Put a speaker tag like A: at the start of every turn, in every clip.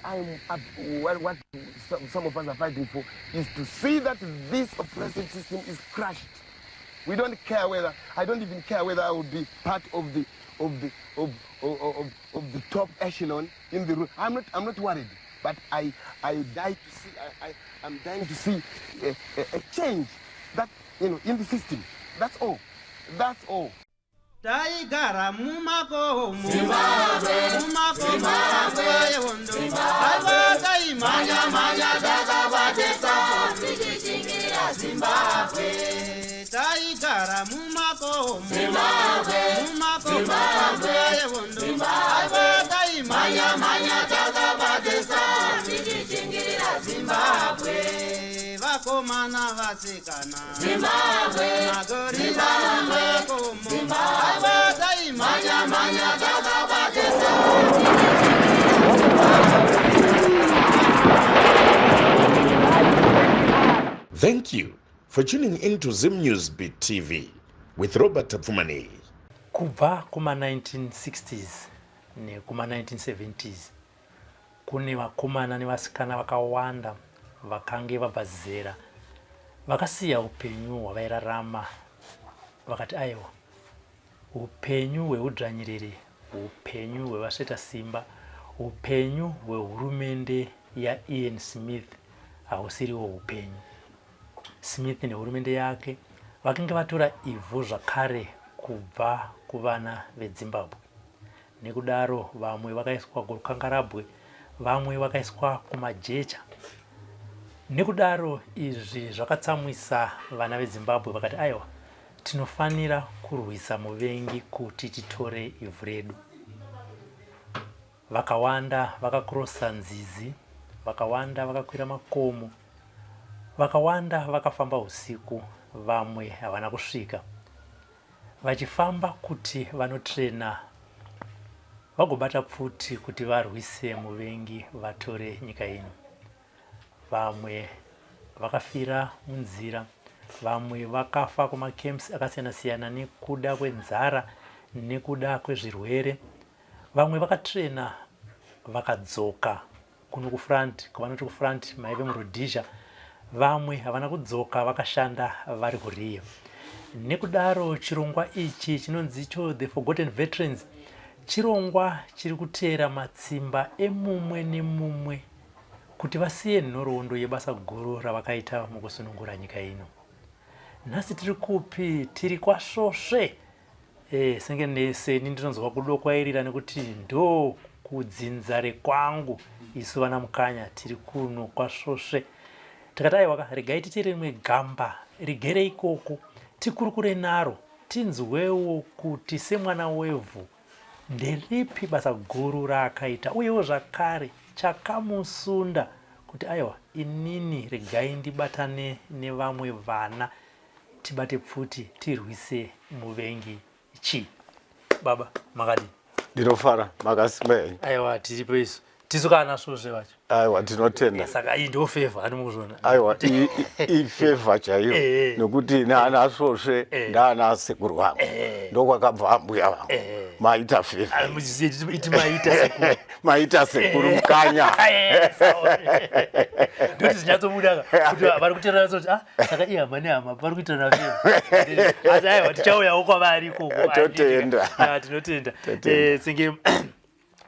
A: I'm up, what some of us are fighting for is to see that this oppressive system is crushed. We don't care whether, I don't even care whether I will be part of the, of the, of, of, of, of the top echelon in the room. I'm not worried, but I die to see, I'm dying to see a change that in the system. That's all. That's all.
B: Taigara mumakomo, mumakomo nguva yehondo. Aiwa, taimhanya mhanya takabatesa
C: tichichingira Zimbabwe.
B: Taigara mumakomo, mumakomo nguva yehondo. Aiwa, taimhanya mhanya takabatesa
C: tichichingira Zimbabwe.
B: Vakomana, vasikana,
C: Zimbabwe.
B: Magorira mumakomo. Aiwa, taimhanya mhanya
C: takabatesa.
D: Thank you for tuning in to Zim News Beat TV with Robert Tafumani.
E: Kubva kuma-1960s nekuma-1970s kune vakomana nevasikana vakawanda vakange vabva zera, vakasiya upenyu hwavairarama, vakati aiwa, upenyu hweudzvanyiriri, upenyu hwevasveta simba, upenyu hwehurumende yaIan Smith hausiriwo upenyu. Smith nehurumende yake vakange vatora ivhu zvakare kubva kuvana veDzimbabwe. Nekudaro vamwe vakaiswa kuKangarabwe, vamwe vakaiswa kumajecha. Nekudaro izvi zvakatsamwisa vana veDzimbabwe, vakati aiwa, tinofanira kurwisa muvengi kuti titore ivhu redu. Vakawanda vakakurosa nzizi, vakawanda vakakwira makomo, vakawanda vakafamba usiku, vamwe havana kusvika, vachifamba kuti vanotrena vagobata pfuti kuti varwise muvengi, vatore nyika ino. Vamwe vakafira munzira, vamwe vakafa kumacamps akasiyana-siyana nekuda kwenzara, nekuda kwezvirwere. Vamwe vakatrena vakadzoka kuno kufront, kwavanoti kufront maive muRhodesia. Vamwe havana kudzoka, vakashanda vari kurear. Nekudaro chirongwa ichi chinonzi icho The Forgotten Veterans chirongwa chiri kuteera matsimba emumwe nemumwe kuti vasiye nhoroondo yebasa guru ravakaita mukusunungura nyika ino. Nhasi tiri kupi? Tiri kwaSvosve. Senge neseni ndinonzwa kudokwairira nekuti ndo kudzinza rekwangu. Isu vana Mukanya tiri kuno kwaSvosve. Tikati aiwaka, regai titi rimwe gamba rigere ikoko, tikurukure naro, tinzwewo kuti semwana wevhu nderipi basa guru raakaita, uyewo zvakare chakamusunda kuti aiwa, inini regai ndibatane nevamwe vana, tibate pfuti, tirwise muvengi. Chii baba, makadii?
F: Ndinofara, makasimba henyu?
E: Aiwa, tiripo isu, tisu kana Svosve vacho.
F: Aiwa, tinotenda.
E: Saka iyi ndo favour ani mukuzviona?
F: Aiwa, ifavour chaiyo, nekuti naana Svosve ndaana sekuru vangu, ndokwakabva ambuya vangu. Maita favour.
E: Iti maita sekuru.
F: Maita sekuru Mukanya.
E: Ndoti zvinyatsobuda kuti vari kuteerera kuti ah, saka ihama nehama vari kuitirana favour, asi aiwa, tichauyawo kwavari ikoko.
F: Totenda.
E: Tinotenda. Senge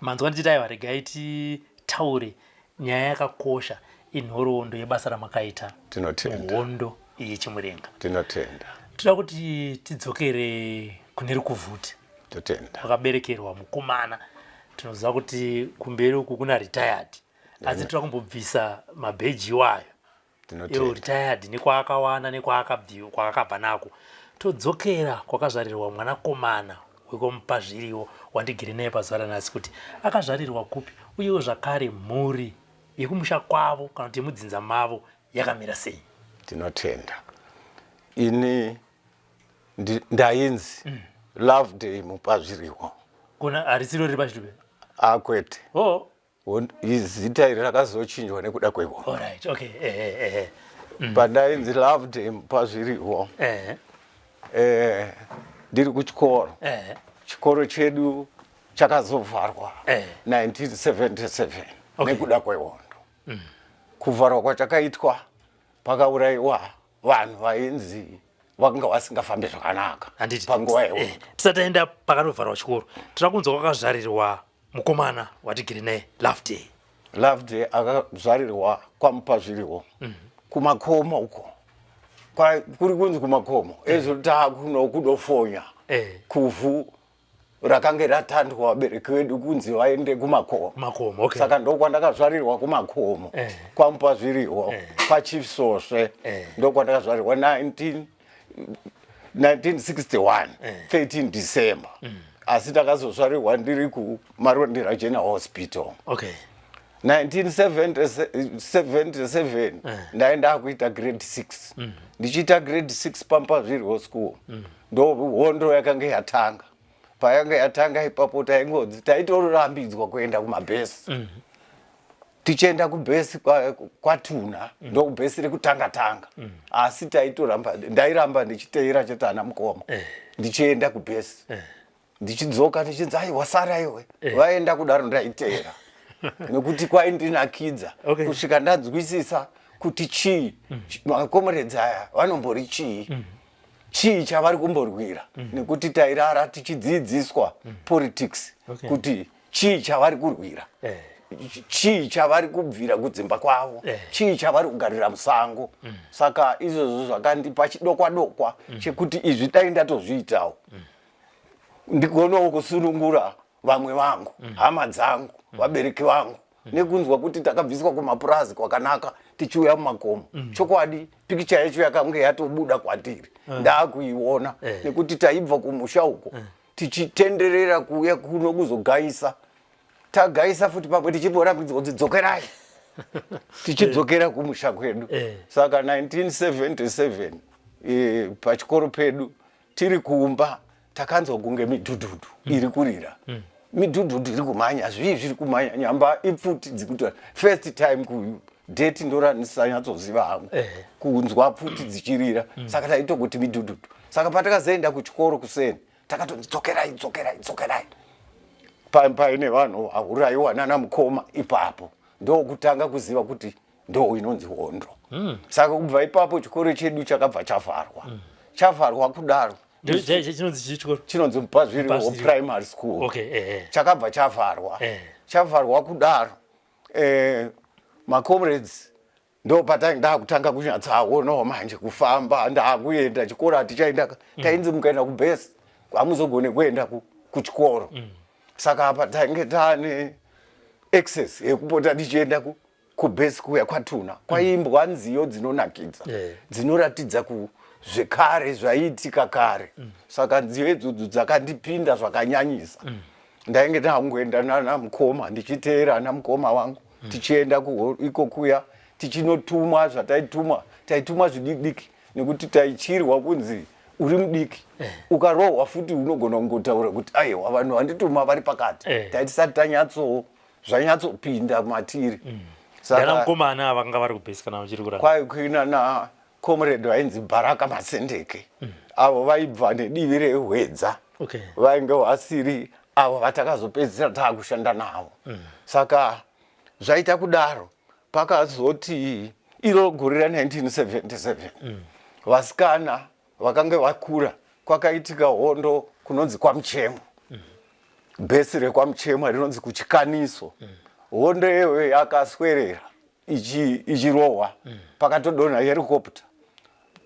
E: manzwa ndichiti aiwa, regai titaure nyaya yakakosha, inhoroondo yebasa ramakaita
F: Tinotenda.
E: muhondo yeChimurenga.
F: Tinotenda.
E: Toda kuti tidzokere kune Rukuvhute.
F: Totenda.
E: Kwakaberekerwa mukomana. Tinoziva kuti kumberi uku kuna retired, asi toda kumbobvisa mabheji iwayo iwo.
F: Tinotenda.
E: Retired nekwaakawana nekwaakabva nako, todzokera kwakazvarirwa mwanakomana wekwaMupazviriwo wandigere naye pazuva ranhasi, kuti akazvarirwa kupi, uyewo zvakare mhuri yekumusha kwavo kana kuti yemudzinza mavo yakamira sei.
F: Tinotenda. Ini ndainzi Love Day Mupazviriwo.
E: Kuna harisiro riri pachitupe?
F: Akwete.
E: Oh.
F: Zita iri rakazochinjwa nekuda kwehondo.
E: Alright, okay, ehe ehe
F: Pandainzi Love Day Mupazviriwo, ndiri kuchikoro, chikoro chedu chakazovharwa 1977. Nekuda kwehondo. Kuvharwa kwachakaitwa pakaurayiwa vanhu vainzi vakanga vasingafambi zvakanaka
E: Handiti
F: panguva yehondo.
E: Tisati taenda pakanovharwa chikoro, tinoda kunzwa kwakazvarirwa mukomana watigere naye, Loveday.
F: Loveday akazvarirwa kwaMupazviriwo, kumakomo uko. Kuri kunzi kumakomo ezvo taakuno kudofonya kuvhu rakange ratandwa vabereki vedu kunzi vaende kumakomo.
E: Kumakomo, okay.
F: Saka ndokwandakazvarirwa kumakomo, kwaMupazviriwo, paChief Sosve. Ndokwandakazvarirwa 1961, 13 December, asi ndakazozvarirwa ndiri kuMarondera General Hospital. 1977 ndaenda kuita grade 6. Ndichiita grade 6 paMupazviriwo school, ndo hondo yakanga yatanga. Payanga yatanga ipapo, taingonzi taitorambidzwa kuenda kumabhesi. Tichienda kubhesi kwaTuna, ndokubhesi rekutanga tanga, asi taitoramba, ndairamba ndichiteera chete ana mukoma. Ndichienda kubhesi, ndichidzoka ndichinzi, "Aiwa, sara iwe." Vaenda kudaro, ndaiteera nekuti kwaindinakidza kusvika ndanzwisisa kuti chii makomuredzi aya vanombori chii, chii chavari kumborwira, nekuti tairara tichidzidziswa politics, kuti chii chavari kurwira, chii chavari kubvira kudzimba kwavo, chii chavari kugarira musango. Saka izvozvo zvakandipa chidokwa dokwa chekuti izvi dai ndatozviitawo, ndigonawo kusunungura vamwe vangu, hama dzangu, vabereki vangu, nekunzwa kuti takabviswa kumapurazi kwakanaka tichiuya mumakomo. Chokwadi pikicha yacho yakange yatobuda kwatiri, ndaakuiona, nekuti taibva kumusha uko tichitenderera kuuya kuno kuzogayisa. Tagayisa futi pamwe tichimborambidzwa kuti dzokerai, tichidzokera kumusha kwedu. Saka 1977, pachikoro pedu tiri kumba, takanzwa kunge midhudhudhu iri kurira, midhudhudhu iri kumhanya, zvii zviri kumhanya, nyamba ipfuti dzikutora. First time kudate ndoranisanyatsoziva hangu kunzwa pfuti dzichirira. Saka taitongoti midhudhudhu. Saka patakazoenda kuchikoro kuseni, takatonzi, "Dzokerai, dzokerai, dzokerai." Paine vanhu vaurayiwa nana mukoma ipapo. Ndokutanga kuziva kuti ndo inonzi hondo. Saka kubva ipapo chikoro chedu chakabva chavharwa. Chavharwa kudaro,
E: Chinonzi chii chikoro?
F: Chinonzi Mupazviriwo
E: Mupazviriwo.
F: Primary School.
E: Okay, eh, eh.
F: Chakabva chavharwa. Chavharwa kudaro, macomrades ndo ndakutanga kunyatsaonawo manje kufamba, ndakuenda chikoro. Hatichaenda, tainzi mukaenda kubhesi hamuzogone kuenda kuchikoro. Saka apa tainge taane access yekupota tichienda kubhesi kuya kwaTuna. Kwaimbwa nziyo dzinonakidza, dzinoratidza ku zvekare zvaiitika kare. Saka nziyo idzodzo dzakandipinda zvakanyanyisa. Ndainge ndakungoenda nana mukoma, ndichiteera ana mukoma wangu, tichienda iko kuya tichinotumwa zvataitumwa. Taitumwa zvidiki nekuti taichirwa kunzi uri mudiki, ukarohwa futi unogona kungotaura kuti, "Aiwa, vanhu vandituma vari pakati." Taitisati tanyatso zvanyatsopinda matiri.
E: Ndana mukomana vakanga vari kubhesi kana uchiri kurara?
F: Kwai kuina na comrade vainzi Baraka Masendeke, avo vaibva nedivi reHwedza. Vainge vasiri avo vatakazopedzisira taakushanda navo. Saka zvaita kudaro, pakazoti iro gore ra1977, vasikana vakange vakura, kwakaitika hondo kunonzi kwaMuchemo, bhesi rekwaMuchemo rinonzi kuChikaniso. Hondo iyoyo yakaswerera ichirohwa, pakatodonha helicopter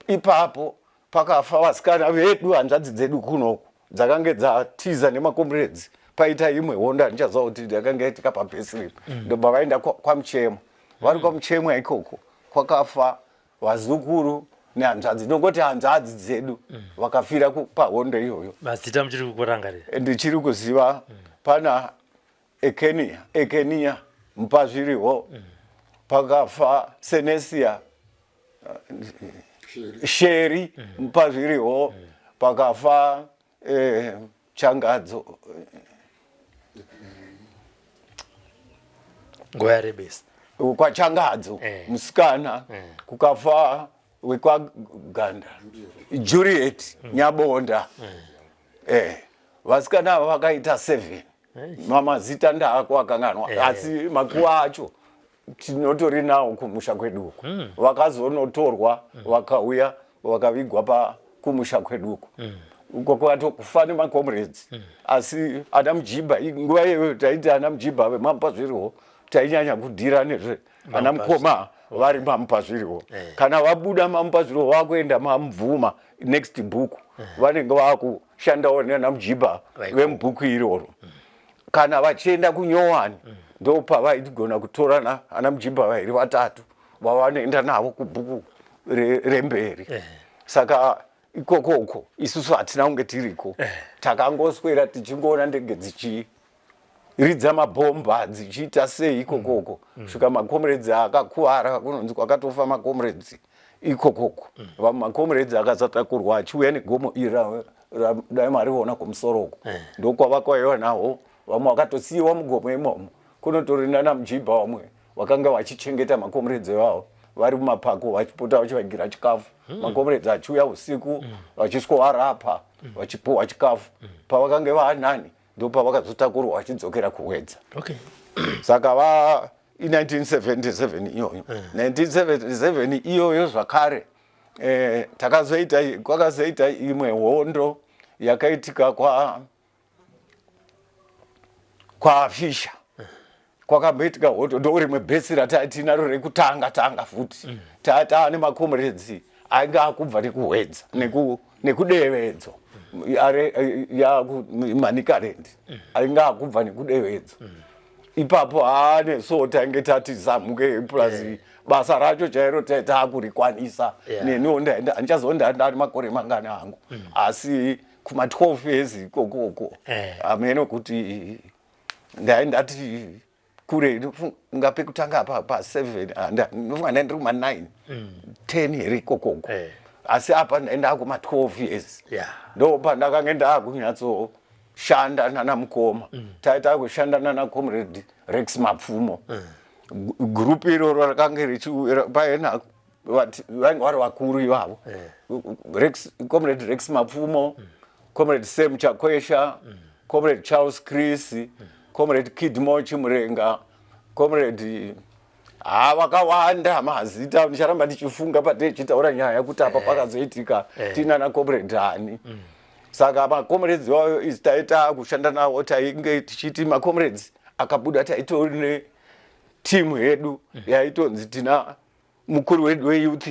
F: ipapo, pakafa vasikana vedu, hanzvadzi dzedu kunoku dzakange dzatiza nemakomrades. Paita imwe hondo, handichaziva kuti yakanga yaitika pabhesi ripi, ndobva vaenda kwaMuchemo. Vari kwaMuchemo ikoko kwakafa vazukuru nehanzvadzi, nongoti hanzvadzi dzedu vakafira pahondo iyoyo.
E: Mazita muchiri kurangarira?
F: Ndichiri kuziva. Pana Ekenia, Ekenia Mupazviriwo, pakafa Senesia Sheri Mupazviriwo, pakafa Changadzo.
E: Nguva yarebesa.
F: KwaChangadzo, musikana. Kukafa wekwaGanda, Juliet Nyabonda. Vasikana ava vakaita seven. Mamazita ndaakuakanganwa, asi makuva acho tinotori nawo kumusha kwedu uko. Vakazonotorwa, vakauya, vakavigwa pa kumusha kwedu uko. Uko kwatokufa nemacomrades. Asi ana Mujibha, nguva iyoyo taiti ana Mujibha vemamupazviriwo, tainyanya kudhira nezve ana mukoma vari mamupazviriwo. Kana vabuda mamupazviriwo vakuenda mamubvuma next book, vanenge vakushandawo nana Mujibha vemubhuku iroro. Kana vachienda kunyowani, ndo pavaigona kutorana ana Mujibha vairi vatatu vavanoenda navo kubhuku remberi. Saka ikoko uko isusu hatina kunge tiriko, takangoswera tichingoona ndege dzichiridza mabhomba, dzichiita sei ikokoko, kusvika macomrades akakuvara. Kunonzi kwakatofa macomrades ikokoko. Vamwe macomrades akasatakurwa achiuya negomo iri dai mariona kumusoro uko, ndokwavakaiwa nawo. Vamwe vakatosiyiwa mugomo imomo. Kunotori nana Mujibha vamwe vakanga vachichengeta macomrades ivavo vari mumapako, vachipota vachivagira chikafu. Macomrades achiuya usiku, vachisikovarapa, vachipuhwa chikafu. Pavakange vaanani, ndopavakazotakurwa vachidzokera kuWedza. Saka va i1977 iyoyo, 1977 iyoyo zvakare, takazoita, kwakazoita imwe hondo yakaitika kwaFisha. Kwakamboitika hondo, ndo rimwe bhesi ratatinaro rekutanga tanga futi. Taane macomrades ainge akubva nekuHwedza nekuDevedzo, yakuManicaland, ainge akubva nekuDevedzo ipapo. Haane, so tainge tati zamuke, plus basa racho chairo taakurikwanisa. Neniwo handichazonda ndani makore mangani angu, asi kuma 12 years ikokoko. Hameno kuti ndai ndati kure, ndofunga pekutanga pa 7, ndofunga ndai ndiri kuma 9, 10 here ikokoko. Asi apa ndaenda kuma 12 years. Ndo pandakange ndakunyatsoshanda nana mukoma. Taita kushanda nana Comrade Rex Mapfumo. Gurupu iroro rakange paena vainge vari vakuru ivavo, Rex, Comrade Rex Mapfumo, Comrade Sam Chakwesha, Comrade Charles Chris, Comrade Kidmo Chimurenga, Comrade, ha, vakawanda mazita. Ndicharamba ndichifunga patechitaura nyaya kuti apa pakazoitika tinana Comrade ani. Saka macomrades iwayo isi taita kushanda nawo, tainge tichiti macomrades akabuda, taitori netimu yedu yaitonzi tina mukuru wedu weyouth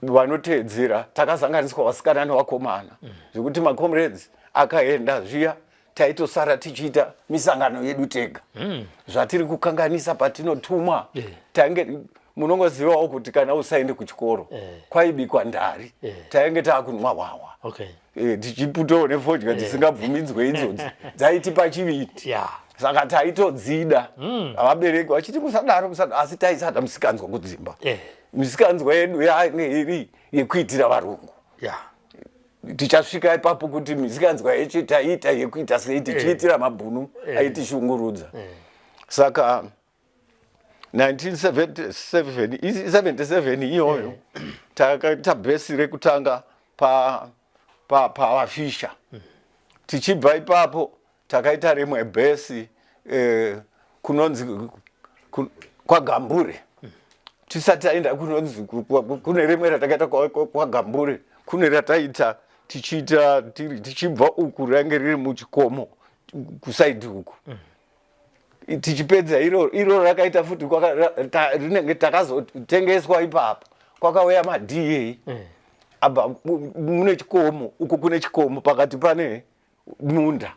F: vanoteedzera. Takasanganiswa vasikana nevakomana, zvekuti macomrades akaenda zviya, taitosara tichiita misangano yedu tega, zvatiri kukanganisa patinotumwa. Tainge, munongozivawo kuti kana usaende kuchikoro, kwaibikwa ndari, tainge taakunwa hwahwa. Tichiputawo nefodya dzisingabvumidzwe idzodzi dzaitipa chivindi. Saka taitodzida, vabereki vachiti musadaro, musadaro, asi taisada musikanzwa kudzimba. Misikanzwa yedu yainge iri yekuitira varungu. Tichasvika ipapo kuti misikanzwa yechi taiita yekuita sei, tichiitira mabhunu aitishungurudza. Saka 1977, 77 iyoyo, takaita bhesi rekutanga pa pavafisha. Tichibva ipapo takaita rimwe bhesi kunonzi kwaGambure. Tisati taenda kunonzi kune rimwe ratakaita kwaGambure, kune rataita tichiita tichibva uku, rainge riri muchikomo kusaidi uku. Tichipedza iro, iro rakaita futi rinenge takazotengeswa ipapo, kwakauya maDA abva mune chikomo uku, kune chikomo pakati pane munda.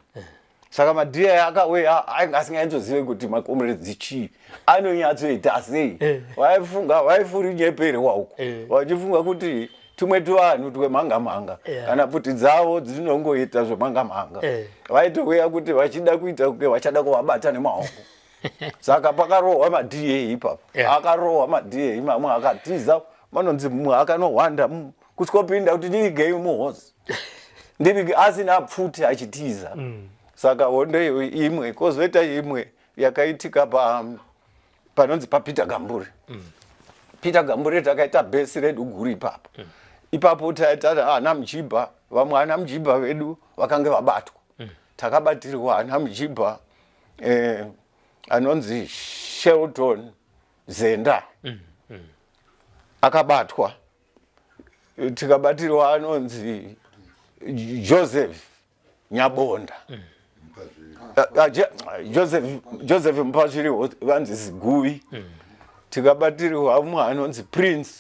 F: Saka maDA akauya ainge asinganyatsozive kuti macomrades chii, anonyatsoita sei. Vaifunga, vaifurinyeperwa uku, vachifunga kuti tumwe tuvanhu twemhanga-mhanga kana pfuti dzavo dzinongoita zvemhanga-mhanga. Vaitouya kuti vachida kuita kunge vachada kuvabata nemaoko. Saka pakarohwa maDA ipapo. Akarohwa maDA, mamwe akatiza, vanonzi mumwe akanohwanda kusvikopinda kuti ndirigei muhozi, ndirige, asina pfuti, achitiza. Saka hondo iyo imwe. Kwozoita imwe yakaitika pa panonzi paPeter Gambure. Peter Gambure takaita bhesi redu guru ipapo. Ipapo taita ana Mujibha, vamwe ana Mujibha vedu vakange vabatwa. Takabatirwa ana mujibha anonzi Shelton Zenda akabatwa. Tikabatirwa anonzi Joseph Nyabonda. Joseph Mupazviriwo, vanzi Ziguvi. Tikabatirwa umwe anonzi Prince,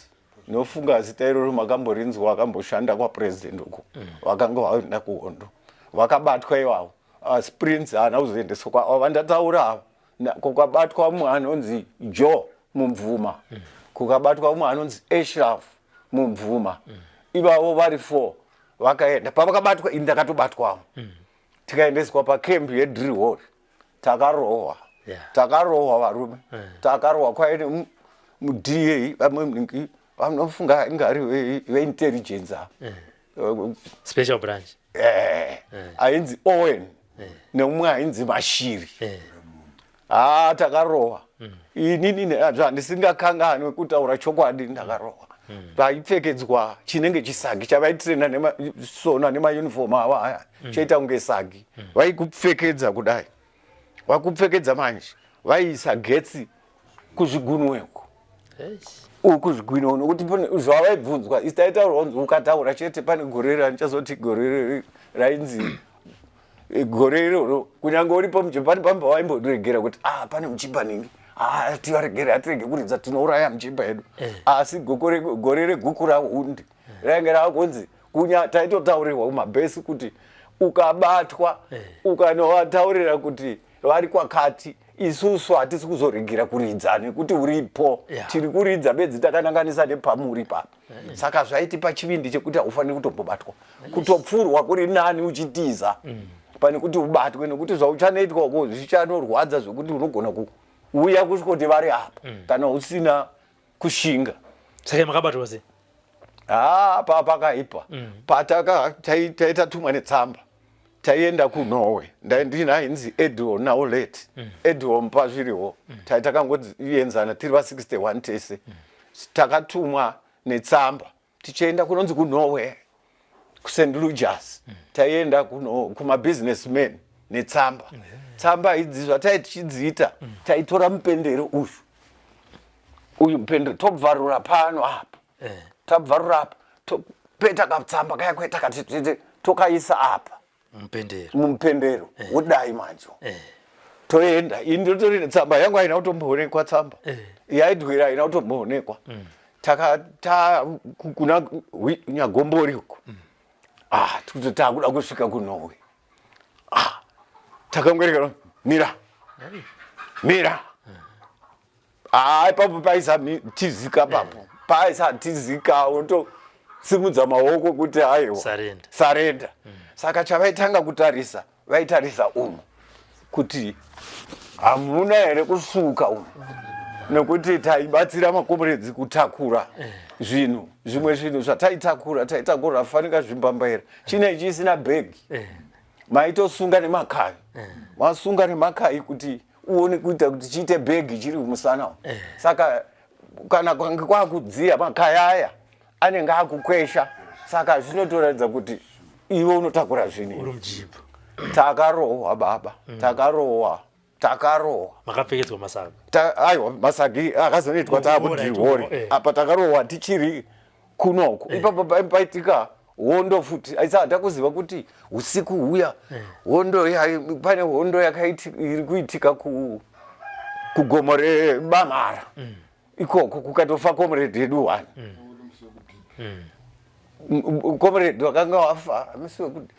F: nofunga zita iroro makamborinzwa, akamboshanda kwapresident uko, vakanga vaenda kuhondo, vakabatwa ivavo. Asi Prince haana kuzoendeswa vandataura ava. Kukabatwa umwe anonzi Joe Mumvuma, kukabatwa umwe anonzi Ashraf Mumvuma. Ivavo vari four vakaenda. Pavakabatwa, ini ndakatobatwamo, tikaendeswa pakembi yeDrihori. Takarohwa. Takarohwa varume, takarohwa. Kwaine muDA, vamwe munhingi vanofunga ingari veintelligence ava.
E: Special branch.
F: Ainzi Owen neumwe ainzi Mashiri. Ha, takarohwa. Inini handisingakanganwe, kutaura chokwadi, ndakarohwa. Vaipfekedzwa chinenge chisagi chavaitirena nemasona nemayunifomu avo aya, chaita kunge sagi. Vaikupfekedza kudai, vakupfekedza manje vaiisa getsi kuzvigunweko uku, zvigunwe, nokuti pane zvavaibvunzwa. Isi taitaurwa kunzi ukataura chete, pane gore randichazoti gore rainzi gore iroro, kunyange uripo muchibha, pane pamba vaimboregera kuti ah, pane muchibha ningi, ah, tivaregere, hatirege kuridza, tinouraya muchibha yedu. Asi gore reguku rahundi rainge raakunzi kunya taitotaurirwa kumabhesi kuti ukabatwa, ukanovataurira kuti vari kwakati, isusu hatisi kuzoregera kuridza nekuti uripo. Tiri kuridza bedzi takananganisa nepamuri papa. Saka zvaitipa chivindi chekuti haufaniri kutombobatwa. Kutopfurwa kuri nani uchitiza pane kuti ubatwe, nekuti zvauchanoitwa ko zvichanorwadza zvekuti unogona kuuya kusvikoti vari apa kana usina kushinga.
E: Saka makabatwa sei?
F: Ha, pakaipa. Pataka taitatumwa netsamba, taienda kuNorway. Ndina inzi Edwo Naolet, Edwo Mupazviriwo. Taitakangoenzana tiri va61 tese. Takatumwa netsamba tichienda kunonzi kuNorway, kuSt Lujas. Taienda kumabusinessmen netsamba. Tsamba idzi zvatai tichidziita, taitora mupendero uyu, uyu mupendero, tobvarura pano apa. Tabvarura apa, topeta katsamba kaya kweta kati, tokaisa apa.
E: Mupendero.
F: Mumupendero wodai manjo, toenda. Ini ndotori tsamba yangu haina kutomboonekwa. Tsamba yaidwira haina kutomboonekwa. Taka ta kuna Nyagombori uko. Ah, tikuti takuda kusvika kuNorway. Ah, takangwereka, mira, mira. Ah, ipapo paisatizika, papo paisatizika, unotosimudza maoko kuti aiwa.
E: Surrender.
F: Surrender. Saka chavaitanga kutarisa, vaitarisa umu kuti hamuna here kusuka umu, nekuti taibatsira makomuredzi kutakura zvinhu. Zvimwe zvinhu zvataitakura, taitakura fanika zvimbambaira chine chisina bhegi, maitosunga nemakai, masunga nemakai kuti uone kuita kuti chiite bhegi chiri kumusana umu. Saka kana kwange kwakudziya, makai aya anenge akukwesha, saka zvinotoratidza kuti iwe unotakura zvinhu.
E: Uri mujipa.
F: Takarohwa baba, takarohwa, takarohwa.
E: Makapfekedzwa masaga?
F: Aiwa, masagi akazonoitwa taakudhihori. Apa takarohwa tichiri kunoku. Ipapo paitika hondo futi, aisa hatakuziva kuti usiku huya hondo pane hondo iri kuitika kugomo reBamara ikoko, kukatofa comrade yedu one. Comrade wakanga wafa musi wekuti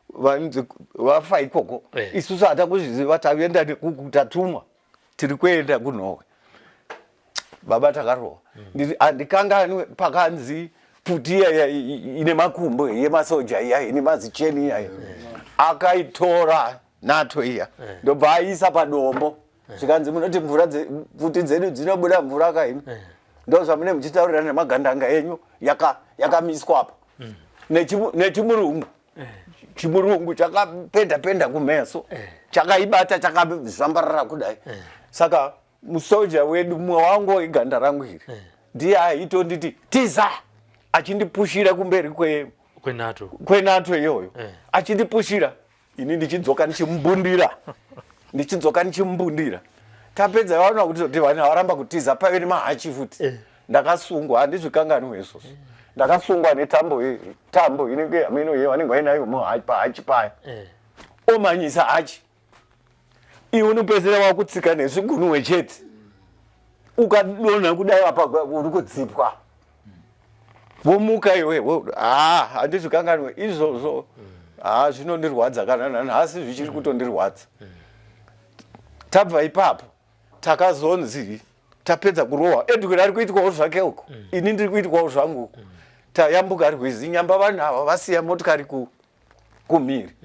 F: vanzi vafa ikoko. Isusu hatakuzviziva, taenda nekuku, tatumwa, tiri kuenda kuNorway. Baba, takarohwa. Handikanganwe pakanzi puti iya ine makumbo yemasoja iya, ine mazicheni iya, akaitora nato iya, ndobva aisa padombo. Zvikanzi, munoti mvura pfuti dzedu dzinobuda mvura kaini? Ndo zvamune muchitaurira nemagandanga enyu. Yakamiswa apa nechimurungu, chimurungu chakapenda penda kumeso, chakaibata chakazvambarara kudai. Saka musoja wedu mumwe wangu weganda rangu iri ndiye aitonditi tiza, achindipushira kumberi
E: kwenato.
F: Kwenato iyoyo. Achindipushira. Ini ndichidzoka ndichimumbundira, ndichidzoka ndichimumbundira. Tapedza vaona kuti vanhu varamba kutiza, paive nemahachi futi. Ndakasungwa, handizvikanganwe izvozvo. Ndakasungwa netambo, tambo inenge hameno ye vanenge vainayo pahachi paya. Omanyisa hachi, iwe unopedzisira wakutsika nezvigunwe chete. Ukadonha kudai apa uri kudzipwa, vomuka iwe. Ha, handizvikanganwe izvozvo. Ha, zvinondirwadza, kana nanhasi zvichiri kutondirwadza. Tabva ipapo takazonzi tapedza kurohwa, Edwin ari kuitwawo zvake uko, ini ndiri kuitwawo zvangu uko. Tayambuka rwizi, nyamba vanhu ava vasiya motikari kumhiri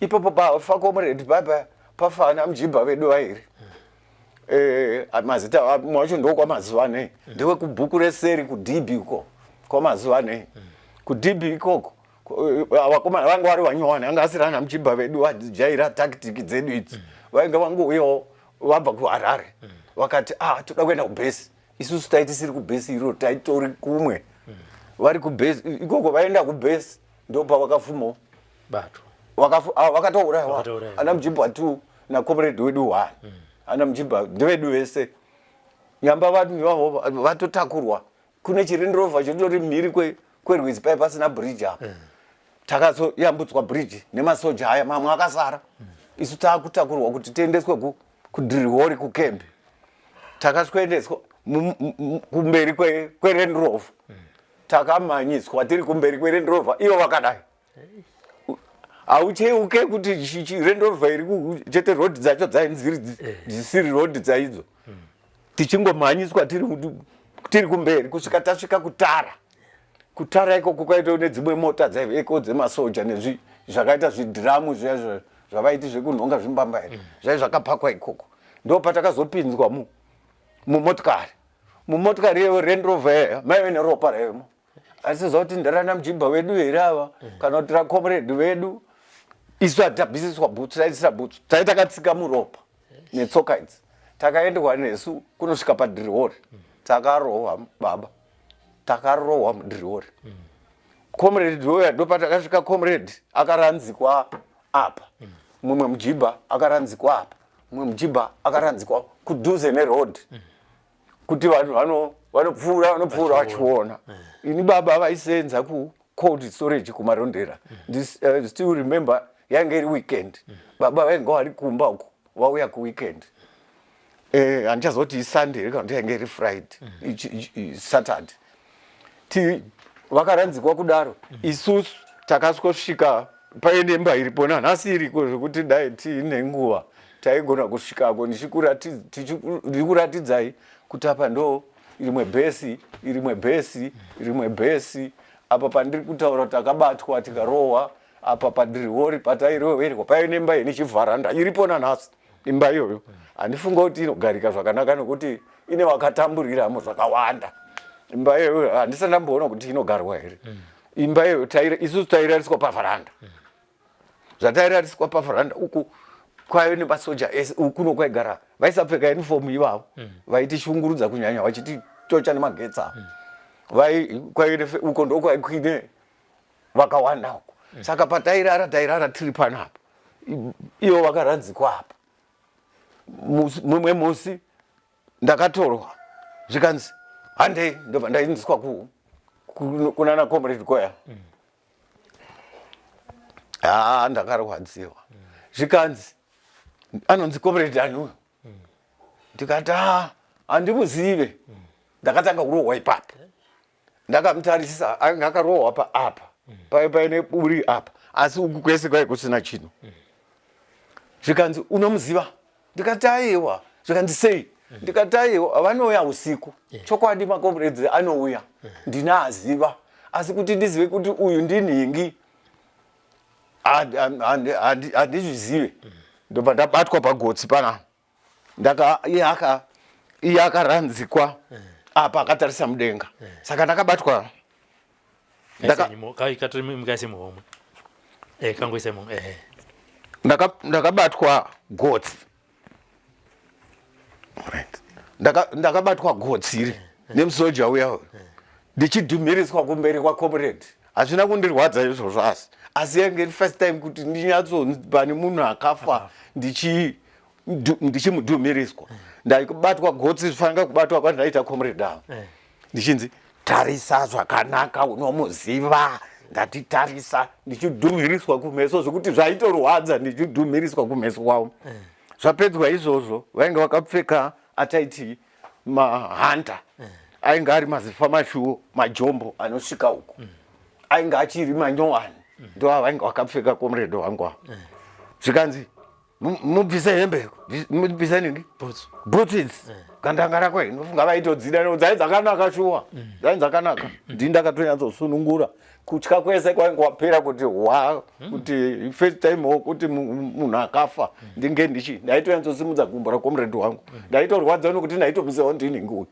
F: ipapo. Pafa comrade papa, pafa ana mujibha vedu vairi. Mazita mumwe wacho ndokwamazuva anei, ndewekubhuku reseri kudhibhi uko, kwamazuva anei kudhibhi ikoko. Vakomana vanga vari vanyowani, anga asiri ana mujibha vedu vajaira tactic dzedu idzi. Vainge vangouyawo vabva kuHarare, vakati, "Ah, toda kuenda kubhesi." Isusu taitisiri kubhesi iro, taitori kumwe. Vari kubhesi ikoko, vaenda kubhesi, ndopavakafumawo
E: bato.
F: Vakatourayiwa.
E: Vakatourayiwa.
F: Ana mujibha two nacomrade wedu one. Ana mujibha ndevedu vese. Nyamba vanhu ivavo vatotakurwa kune chiLand Rover chitori mhiri kwerwizi pai pasina bridge apa. Takazoyambutswa bridge nemasoja aya mamwe akasara. Isu taakutakurwa kuti tiendeswe kudrihori, kukembi. Takaswendeswa kumberi kweLand Rover. Takamhanyiswa tiri kumberi kweLand Rover, ivo vakadai. Haucheuke kuti Land Rover iri chete, road dzacho dzainzi dzisiri road dzaidzo. Tichingomhanyiswa tiri kumberi kusvika tasvika kutara. Kutara ikoko kwaita nedzimwe mota dzaiveko dzemasoja, nezvi zvakaita zvidhiramu zviya zvavaiti zvekunhonga zvimbambaira, zvai zvakapakwa ikoko. Ndo patakazopinzwa mumotikari. Mumotikari yeRand Rover iya maive neropa raimo. Asi zva kuti ndarana mujibha vedu here ava kana kuti racomrade vedu? Isu hatabvisiswa bhutsu, taisira bhutsu, tai takatsika muropa netsoka idzi. Takaendwa nesu kunosvika padrihori. Takarohwa baba, takarohwa mudrihori. Comrade uya, ndopatakasvika, comrade akaranzikwa apa, mumwe mujibha akaranzikwa apa, mumwe mujibha akaranzikwa kudhuze neroad kuti vanhu vanopfuura vachiona. Ini baba vaisenza kucold storage kuMarondera. Still remember, yainge iri weekend. Baba vainge vari kumba uko, vauya kuweekend. Handichazoti iSunday here kana kuti yainge iri Friday, Saturday. Ti vakaranzikwa kudaro, isusu takasvika paine imba iripo nanhasi iriko, zvekuti dai tiine nguva taigona kusvikako ndichikuratidzai kuti apa ndo rimwe bhesi, rimwe bhesi, rimwe bhesi apa pandiri kutaura kuti takabatwa tikarohwa apa padrihori patairoverwa. Paine imba ine chivharanda iripo nanhasi. Imba iyoyo handifunga kuti inogarika zvakanaka nokuti ine vakatamburiramo zvakawanda. Imba iyoyo handisati ndamboona kuti inogarwa here imba iyoyo. Isusu tairariswa pavharanda. Zvatairariswa pavharanda uku kwaive nemasoja ese. Uku kuno kwaigara vaisapfeka uniform ivavo, vaitishungurudza kunyanya vachititocha nemagetsi avo. Kwaive uko ndokwaikwine vakawanda uko. Saka patairara, tairara tiri panapa, ivo vakaranzikwa apa. Mumwe musi ndakatorwa zvikanzi handei, ndobva ndaindiswa kunana comrade koya. Haa, ndakarwadziwa. Zvikanzi anonzi comrade ani uyu? Ndikati, "Ha, handimuzive." Ndakatanga kurohwa ipapo. Ndakamutarisa, anga akarohwa paapa, pai paine buri apa, asi uku kwese kwai kusina chinhu. Zvikanzi unomuziva? Ndikati aiwa. Zvikanzi sei? Ndikati aiwa, vanouya usiku. Chokwadi macomrades anouya, ndinaaziva, asi kuti ndizive kuti uyu ndinhingi handizvizive. Ndobva ndabatwa pagotsi panapa. Ndaka iye akaranzikwa apa akatarisa mudenga, saka ndakabatwa.
E: Mukaise muhomwe, kangoise muhomwe.
F: Ndakabatwa gotsi. Right. Ndakabatwa gotsi iri nemusoja uya uyu, ndichidhumiriswa kumberi kwacomrade. Hazvina kundirwadza izvozvo, asi yange iri first time kuti ndinyatso pane munhu akafa ndichimudhumiriswa. Ndaibatwa gotsi zvifanira kubatwa kwandaita comrade avo, ndichinzi tarisa zvakanaka, unomuziva. Ndati tarisa, ndichidhumiriswa kumeso zvekuti zvaitorwadza, ndichidhumiriswa kumeso kwavo. Zvapedzwa izvozvo, vainge vakapfeka ataiti mahanta, ainge ari mazifa mashuwo, majombo anosvika uku, ainge achiri manyowani, ndo avainge vakapfeka comrade wangu ava. Zvikanzi mubvise hembe, mubvise nini,
E: Bhutsu.
F: Bhutsu idzi, gandanga rako iri. Nofunga vaitodzida nekuti dzai dzakanaka shuwa, dzai dzakanaka. Ndini ndakatonyatsosunungura, kutya kwese kwainge kwapera kuti hwa, kuti first time wo kuti munhu akafa ndinge ndichi ndaitonyatsosimudza gumbo racomrade wangu. Ndaitorwadziwa nekuti ndaitomuziva ndini nguyu.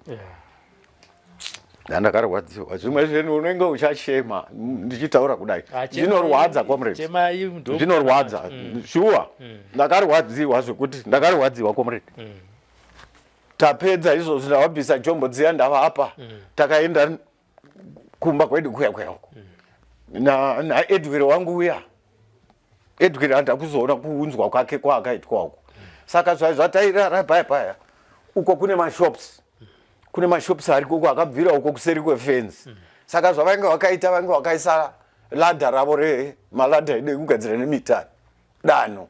F: Ndandakarwadziwa zvimwe zvinhu unenge uchachema ndichitaura kudai.
E: Ah,
F: Zvinorwadza, comrade.
E: Chemai ndo.
F: Zvinorwadza shuwa. Ndakarwadziwa zvekuti ndakarwadziwa, comrade. Tapedza izvozvo, ndavabvisa jombo dziya, ndavapa, takaenda kumba kwedu kuya kuya uko naEdwin wangu uya. Edwin handakuzoona kuunzwa kwake kwaakaitwa uko. Saka zvatairara paya paya uko kune mashops, kune mashops ari koko akabvira uko kuseri kwefenzi. Saka zvavainge vakaita, vainge vakaisa ladder ravo, remaladder edu ekugadzira nemitani, danho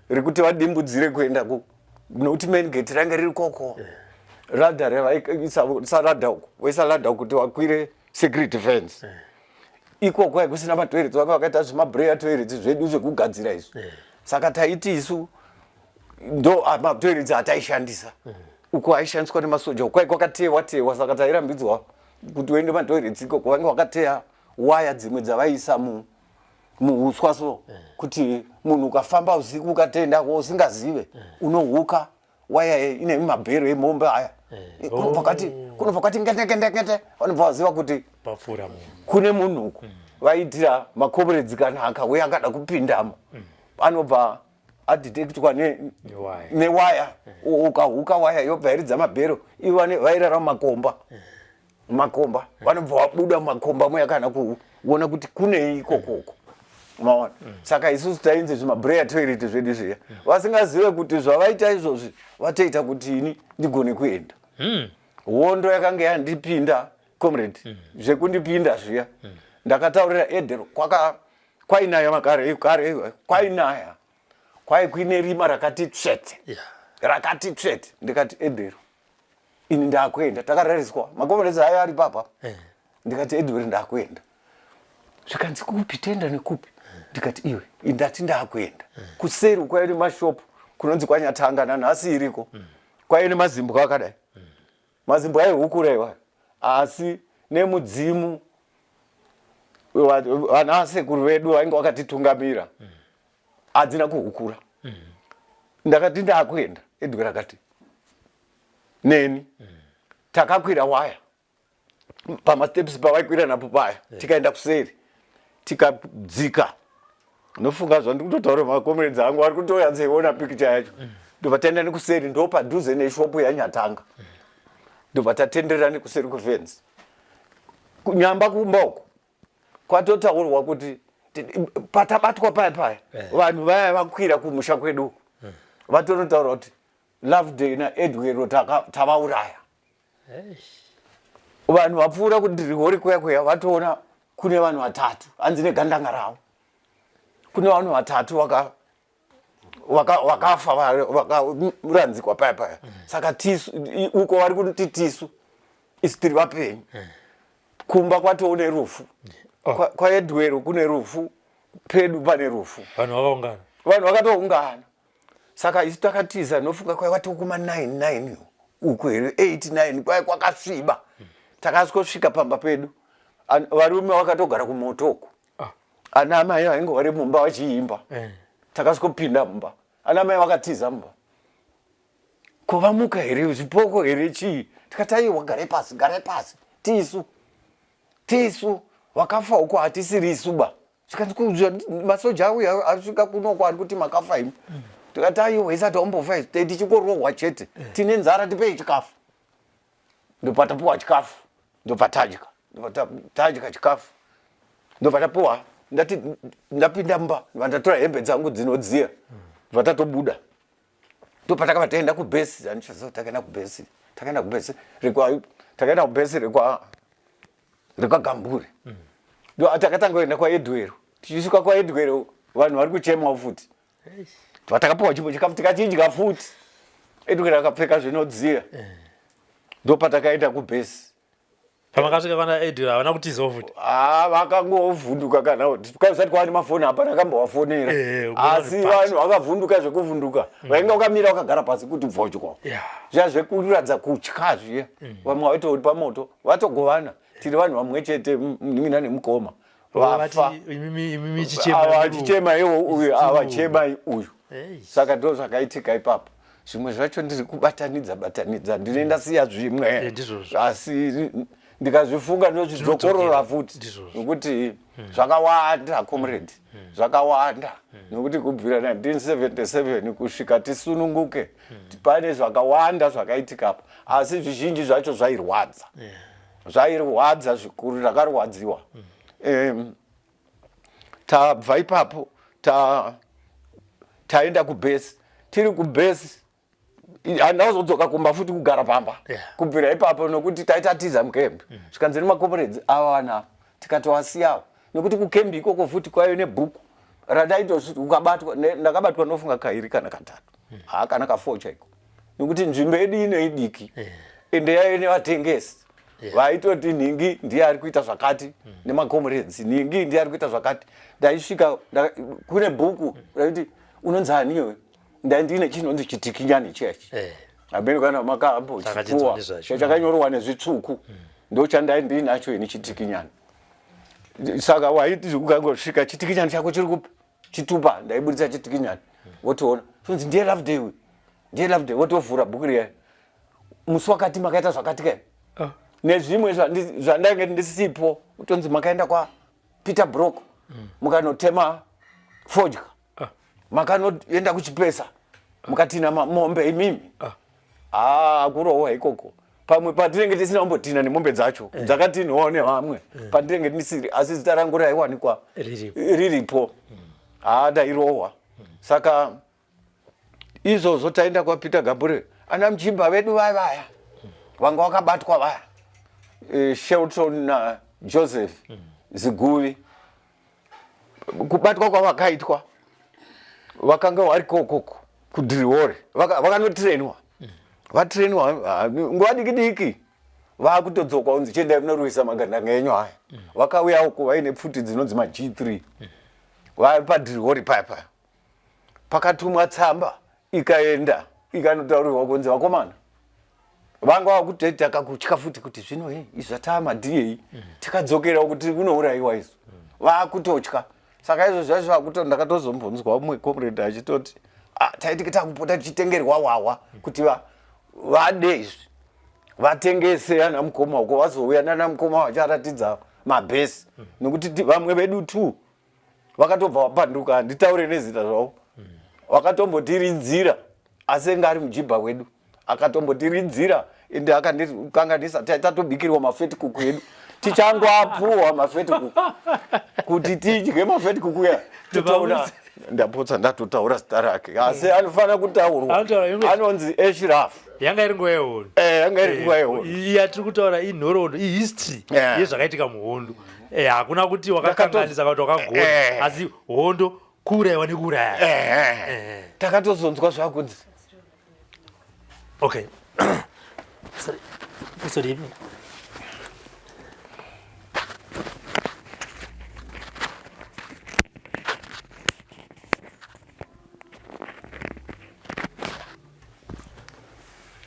F: rekuti vadimbudzire kuenda ku nokuti main gate range riri koko. Ladder revaisa ladder uko, voisa ladder kuti vakwire security fence. Ikoko haikusina matoilets, vanga vakaita zvimabreya toilets zvedu zvekugadzira izvi. Saka taiti isu ndo matoilets ataishandisa. Uko aishandiswa nemasoja, uko kwakatewa tewa, saka tairambidzwa kuti uende matoilets ikoko. Vange vakateya waya dzimwe dzavaisa muuswa so kuti munhu ukafamba usiku ukatendako usingazive, unohuka waya ine mabhero emombe aya. Kunobva kwati ngetekendekete, vanobva vaziva kuti
E: papfuura munhu.
F: Kune munhu uku. Vaitira macomrades kana akauya akada kupindamo, anobva adetectwa
E: Newaya.
F: Newaya. Ukahuka waya yobva yaridza mabhero. Ivo vairara mumakomba, makomba, vanobva vabuda mumakomba muya kana kuona kuti kunei ikokoko, maona. Saka isusu tainzi zvimabreya toilet zvedu zviya, vasingazive kuti zvavaita izvozvi vatoita kuti ini ndigone kuenda. Hondo yakanga yandipinda, comrade, zvekundipinda zviya. Ndakataurira Edero kwaka kwainaya makare kare, kwainaya, kwai kuine rima rakati tsvete, rakati tsvete. Ndikati, "Edero, ini ndakuenda." Takarariswa, macomrades aya ari papa. Ndikati, "Edward, ndakuenda." Zvikanzi, "Kupi? Tenda nekupi?" Ndikati, "Iwe, ndati ndakuenda kuseri kwaive nemashopu kunonzi kwaNyatanga, nanhasi iriko, kwaive nemazimbwa akadai, mazimbwa aihukura iwayo." Asi nemudzimu vana asekuru vedu vainge vakatitungamira, hadzina kuhukura. Ndakati ndakuenda. Edward akati neni. Takakwira waya pamasteps pavaikwira napo paya, tikaenda kuseri, tikadzika. Nofunga zvandiri kutotaura, macomrades angu ari kutoyatsoiona pikicha yacho. Ndobva taenda nekuseri, ndo padhuze neshopu yaNyatanga. Ndobva tatenderera nekuseri kwefenzi kunyamba kumba uko. Kwatotaurwa kuti patabatwa paya paya, vanhu vaya vakwira kumusha kwedu uku, vatonotaura kuti Loveday naEdwero tavauraya. Vanhu vapfuura kudhirihori kuya kuya, vatoona kune vanhu vatatu, hanzi negandanga ravo kune vanhu vatatu vakafa, vakaranzikwa paya paya. Saka tisu uko vari kuti tisu isu tiri vapenyu. Kumba kwatoo nerufu. KwaEdwero kune rufu, pedu pane rufu.
E: Vanhu vakaungana.
F: Vanhu vakatoungana. Saka isu takatiza. Nofunga kwaiva tokuma 9 9 uku here, 8 9, kwai kwakasviba. Takasvika pamba pedu, varume vakatogara kumoto uku. Ana mai vainge vari mumba vachiimba. Takasvikopinda mumba, ana mai vakatiza mumba. Ko vamuka here, zvipoko here, chii? Tikati, "Aiwa, garai pasi, garai pasi, tisu tisu vakafa uko, hatisiri isu ba." Zvikanzi, "Masoja auya, asvika kunoko, ari kuti makafa imi." Tikati, "Aiwa, isati wambofa isu, tichingorohwa chete, tine nzara, tipei chikafu." Ndopatapuwa chikafu, ndopatadya, ndopatadya chikafu. Ndobva tapuwa ndati ndapinda mumba ndobva ndatora hembe dzangu dzinodziya ndobva tatobuda. Ndopatakabva taenda kubhesi, handichaziva kuti takaenda kubhesi, takaenda kubhesi rekwa takaenda kubhesi rekwa rekwaGambure. Ndo takatanga kuenda kwaEdwero. Tichisvika kwaEdwero vanhu vari kuchemawo futi. Takapuwa chimwe chikafu tikachidya futi. Edwero akapfeka zvinodziya. Ndopatakaenda kubhesi.
E: Pamakasvika kwana Edwero havana kutizawo futi.
F: Ah, vakangovhunduka kana kuti kwaisati kwava nemafoni hapana akambovafonera.
E: Eh,
F: Asi vanhu vakavhunduka zvekuvhunduka. Vainge vakamira vakagara pasi kuti bvodyo.
E: Yeah.
F: Zviya zvekuratidza kutya zviya. Vamwe vaitoti pamoto vatogovana. Tiri vanhu vamwe chete munin'ina nemukoma. Vafa.
E: Imimi chichema.
F: Ava chichema iwo uyu, ava chema uyu. Saka ndo zvakaitika ipapo. Zvimwe zvacho ndiri kubatanidza batanidza, ndine ndasiya zvimwe.
E: Eh, ndizvozvo.
F: Asi ndikazvifunga ndozvidzokorora futi nokuti zvakawanda comrade, zvakawanda nokuti kubvira 1977 kusvika tisununguke pane zvakawanda zvakaitika apa, asi zvizhinji zvacho zvairwadza. Zvairwadza zvikuru, ndakarwadziwa. Tabva ipapo taenda kubhesi, tiri kubhesi handina kuzodzoka kumba futi kugara pamba. Kubvira ipapo nokuti taitatiza mukembi. Zvikanzi nemakoporedzi ava vanhu ava tikatowasiyawo nokuti kukembi ikoko futi kwaive nebhuku randaitosvika ukabatwa, ndakabatwa nofunga kairi kana katatu. Haa kana ka4 chaiko nokuti nzvimbo yedu ino idiki. Ende yaive nevatengesi vaitoti nhingi ndiye ari kuita zvakati nemakomuredzi, nhingi ndiye ari kuita zvakati. Ndaisvika kune bhuku raiti unonzi ani iwe, ndandine chinonzi chitikinyani chechi hameno kana makambochipuwa
E: Takachinzwa nezvacho.
F: chakanyorwa nezvitsvuku, ndochandai ndinacho ini chitikinyani. Saka waiti ukangosvika chitikinyani chako chiri kupi chitupa, ndaiburitsa chitikinyani wotoona tonzi ndiye Love Day uyu, ndiye Love Day, wotovhura bhuku riya musi wakati makaita zvakati kai nezvimwe zvandainge ndisipo, utonzi makaenda kwa Peter Brock mukanotema fodya, makanoenda kuchipesa mukatina mombe imimi. Kurohwa ikoko pamwe patinenge tisina kumbotina nemombe dzacho dzakatinwawo nevamwe patinenge tisiri, asi zita rangu raiwanikwa
E: Riripo.
F: riripo. Ndairohwa. Saka izvozvo taenda kwaPeter Gambure, ana muchimba vedu vaya vaya vanga vakabatwa vaya, Shelton na Joseph Ziguvi, kubatwa kwavakaitwa vakanga vari kokoko kuDhirihore, vakanotrainwa, vatrainwa nguva diki diki vakutodzoka kunzi chiendai munorwisa magandanga enyu aya. Vakauya uko vaine pfuti dzinonzi ma G3 vari paDhirihore paya paya. Pakatumwa tsamba ikaenda ikanotaurirwa kunzi vakomana vanga vakutoita kakutya futi kuti zvino hei izvi zvatava madhiyei tikadzokera kuti kunourayiwa izvo vakutotya. Saka izvo zvacho zvakuto ndakatozombonzwa umwe comrade achitoti taiti takupota tichitengerwa hwahwa kuti vade izvi vatengese ana mukoma uko vazouya nana mukoma vacharatidza mabhesi nokuti vamwe vedu tu vakatobva vapanduka, handitaure nezita zvavo, vakatombotiridzira asi enge ari mujibha wedu akatombotiridzira ende akandikanganisa. Tatobikirwa mafetikuku edu, tichangoapuwa mafetikuku kuti tidye mafetikuku ya titoona ndapotsa ndatotaura zita rake, asi anofanira kutaurwa,
E: Anotaura imwe.
F: anonzi Eshraf.
E: Yanga iri nguva yehondo.
F: Yanga iri nguva yehondo.
E: Iyi yatiri kutaura inhoroondo, ihistory yezvakaitika muhondo. Hakuna kuti wakakanganisa kana kuti wakagona, asi hondo kuurayiwa nekuuraya.
F: Takatozonzwa zvakunzi
E: Okay. Sorry. Sorry.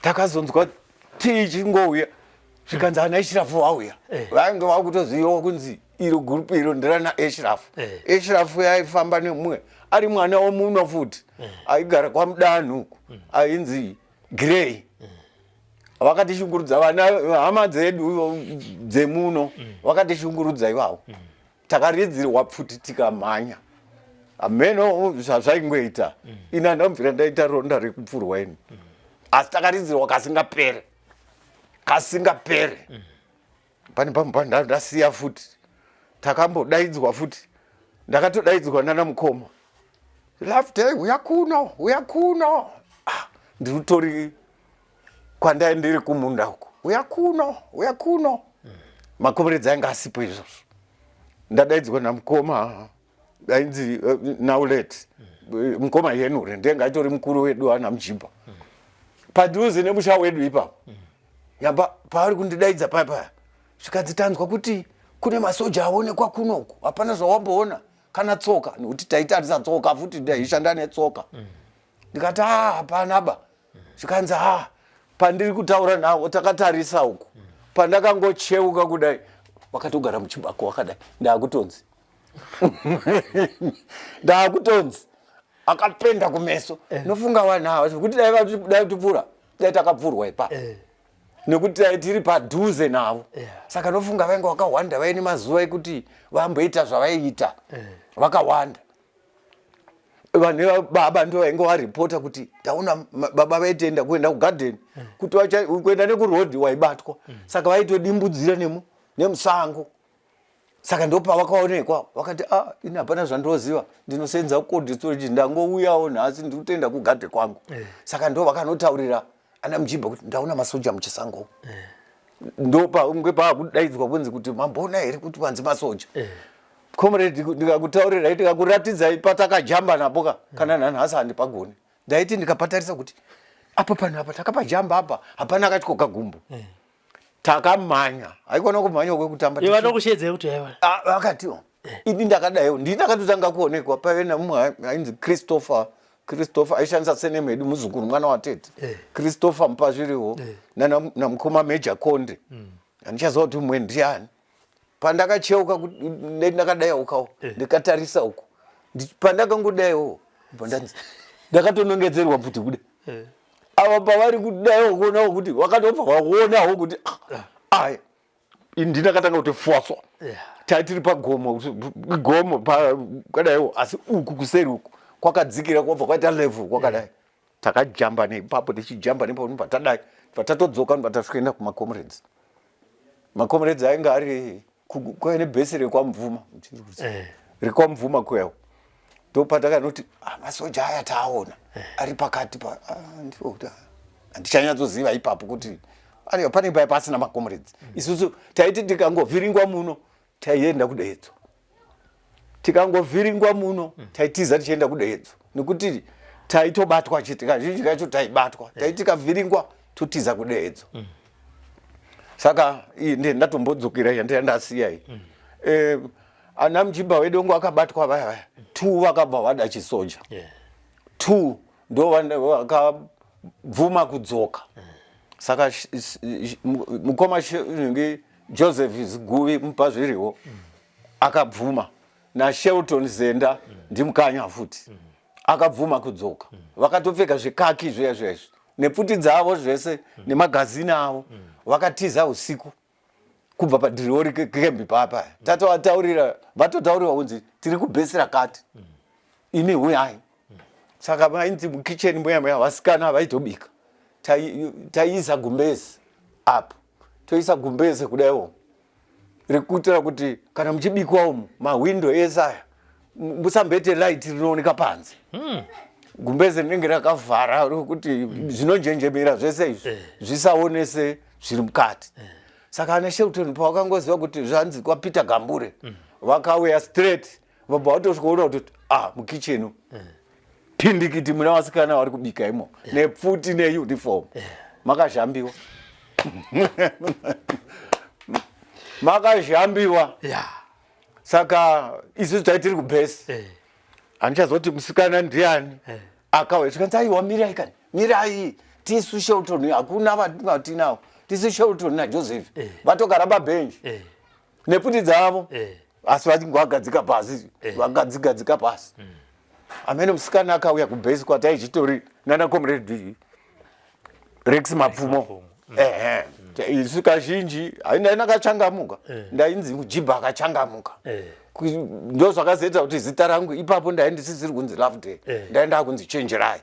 F: Takazonzwa tichingouya zvikanzi ana Eshrafu vauya. Vainge vakutozivawo kunzi iro gurupu iro nderana Eshrafu. Eshrafu yaifamba nemumwe ari mwana womuno futi aigara kwaMudanhu uku ainzi Grey. Vakatishungurudza vana hama dzedu dzemuno, vakatishungurudza ivavo. Takaridzirwa pfuti tikamhanya, hameno zvazvaingoita. Ini handambvira ndaita ronda rekupfurwa ini, asi takaridzirwa kasingapere kasingapere. Pane pamwe ndasiya futi. Takambodaidzwa futi, ndakatodaidzwa nana mukoma, Love Day, uya kuno, uya kuno. Ah, ndiri utori kwandai ndiri kumunda uko, uya kuno, uya kuno. Makomeredzi ainge asipo izvozvo. Ndadaidzwa namukoma ainzi Naulet, mukoma Henry, ndiye ngaitori mukuru wedu ana Mujibha, padhuze nemusha wedu ipapo. Yamba paari kundidaidza paya paya, zvikanzi tanzwa kuti kune masoja aonekwa kunoku, hapana zvawamboona kana tsoka, nekuti taitarisa tsoka futi, ndaishanda netsoka. Ndikati a, hapana ba. Zvikanzi a, pandiri kutaura navo takatarisa uku, pandakangocheuka kudai, wakatogara muchibako wakadai. Ndakutonzi, ndakutonzi akapenda kumeso. Nofunga vanhu ava zvekuti dai dai tipfura, dai takapfurwa ipapo, nekuti dai tiri padhuze navo. Saka nofunga vainge vakawanda, vaine mazuva ekuti vamboita zvavaiita vakawanda. Vanhu baba ndo vainge varipota kuti ndaona baba vaitenda kuenda kugadheni, kuti kuenda nekurodhi waibatwa. Saka vaitodimbudzira nemu nemusango. Saka ndopavakaonekwa, vakati a, ini hapana zvandoziva, ndinosenza cold storage, ndangouyawo nhasi, ndiri kutoenda kugadhe kwangu. Saka ndo vakanotaurira ana Mujibha kuti ndaona masoja muchisango. Ndopaunge paakudaidzwa kunzi kuti mamboona here kuti vanzi masoja. Comrade, ndikakutaurirai, ndikakuratidzai patakajamba napo ka, kana nanhasi handipagoni. Ndaiti ndikapatarisa kuti apa panhu apa takapajamba apa, hapana akatyoka gumbo. Takamhanya, haikona kumhanya kwekutamba.
E: Ivo vanokushedzei kuti aiwa?
F: Ah, vakatiwo ini ndakadaiwo, ndini ndakatotanga kuonekwa. Paive nemumwe ainzi Christopher, Christopher aishandisa sename yedu, muzukuru, mwana watete. Christopher Mupazviriwo namukoma Major Konde. Handichaziva kuti mumwe ndiani. Pandakacheuka ndakadaiukawo, ndikatarisa uku, pandakangodaiwo bva ndanzi ndakatonongedzerwa pfuti kuda. Ava pavari kudaiwo kuonawo kuti vakatobva vaonawo kuti ah, aya ini ndakatanga kuti fwaswa. Tai tiri pagomo, gomo kwakadaiwo, asi uku kuseri uku kwakadzikira, kwabva kwaita level kwakadai. Takajamba neipapo, tichijamba nepapo, ndobva tadai, bva tatodzoka, ndobva tasvikoenda kumacomrades. Macomrades ainge ari kwaive nebhesi rekwaMubvuma, rekwaMubvuma kuyawo. Ndopatakanoti ah, masoja aya taaona ari pakati pa ah, ndiko kuti, ah, handichanyatsoziva ipapo kuti pane paya pasina macomrades. Isusu taiti tikangovhiringwa muno taienda kudedzo, tikangovhiringwa muno taitiza tichienda kudedzo, nekuti taitobatwa chete. Kazhinji kacho taibatwa, taiti tikavhiringwa totiza kudedzo. Saka iyi ndiye ndatombodzokera yandaiya ndasiya iyi. Ana Mujibha wedu ngo akabatwa vaya vaya two vakabva vada chisoja. Two ndo vakabvuma kudzoka. Saka mukoma nhingi Joseph Ziguvi Mupazviriwo akabvuma, naShelton Zenda ndimukanya futi akabvuma kudzoka. Vakatopfeka zvikaki zviya zviya izvi nepfuti dzavo zvese nemagazini avo. Vakatiza usiku kubva padhiriori kembi papa. Tatovataurira, vatotaurirwa kunzi tiri kubhesi rakati, imi huyai. Saka vainzi mukicheni mbuya mbuya vasikana vaitobika, taiisa gumbezi apo, toisa gumbeze kudaiwo rekuitira kuti kana muchibikwa umu mahwindo ese aya musambete light rinooneka panze. Gumbeze rinenge rakavhara rekuti zvinonjenjemera zvese izvi zvisaonese zviri mukati. Saka ana Shelton pavakangoziva kuti zvanzi kwaPeter Gambure, vakauya straight, vabva vatosvikoona kuti ah, mukicheni umu pindikiti muna vasikana vari kubika imo nepfuti neuniform. Makazhambiwa, makazhambiwa. Saka isusu tai tiri kubhesi. Handichazoti musikana ndiani akauya, tikanzi aiwa, mirai kani, mirai, tisu Shelton, hakuna vatinawo, tisu Shelton naJoseph. Vatogara pabhenji nepfuti dzavo, asi vagadzika pasi, vakadzigadzika pasi. Amene musikana akauya kubhesi kwataichitori nana Comrade Rex Mapfumo. Ehe. Isu kazhinji haina ndakachangamuka, ndainzi mujibha akachangamuka. Ndo zvakazoita kuti zita rangu ipapo ndaindisisiri kunzi Love Day, ndaenda kunzi Chenjerai.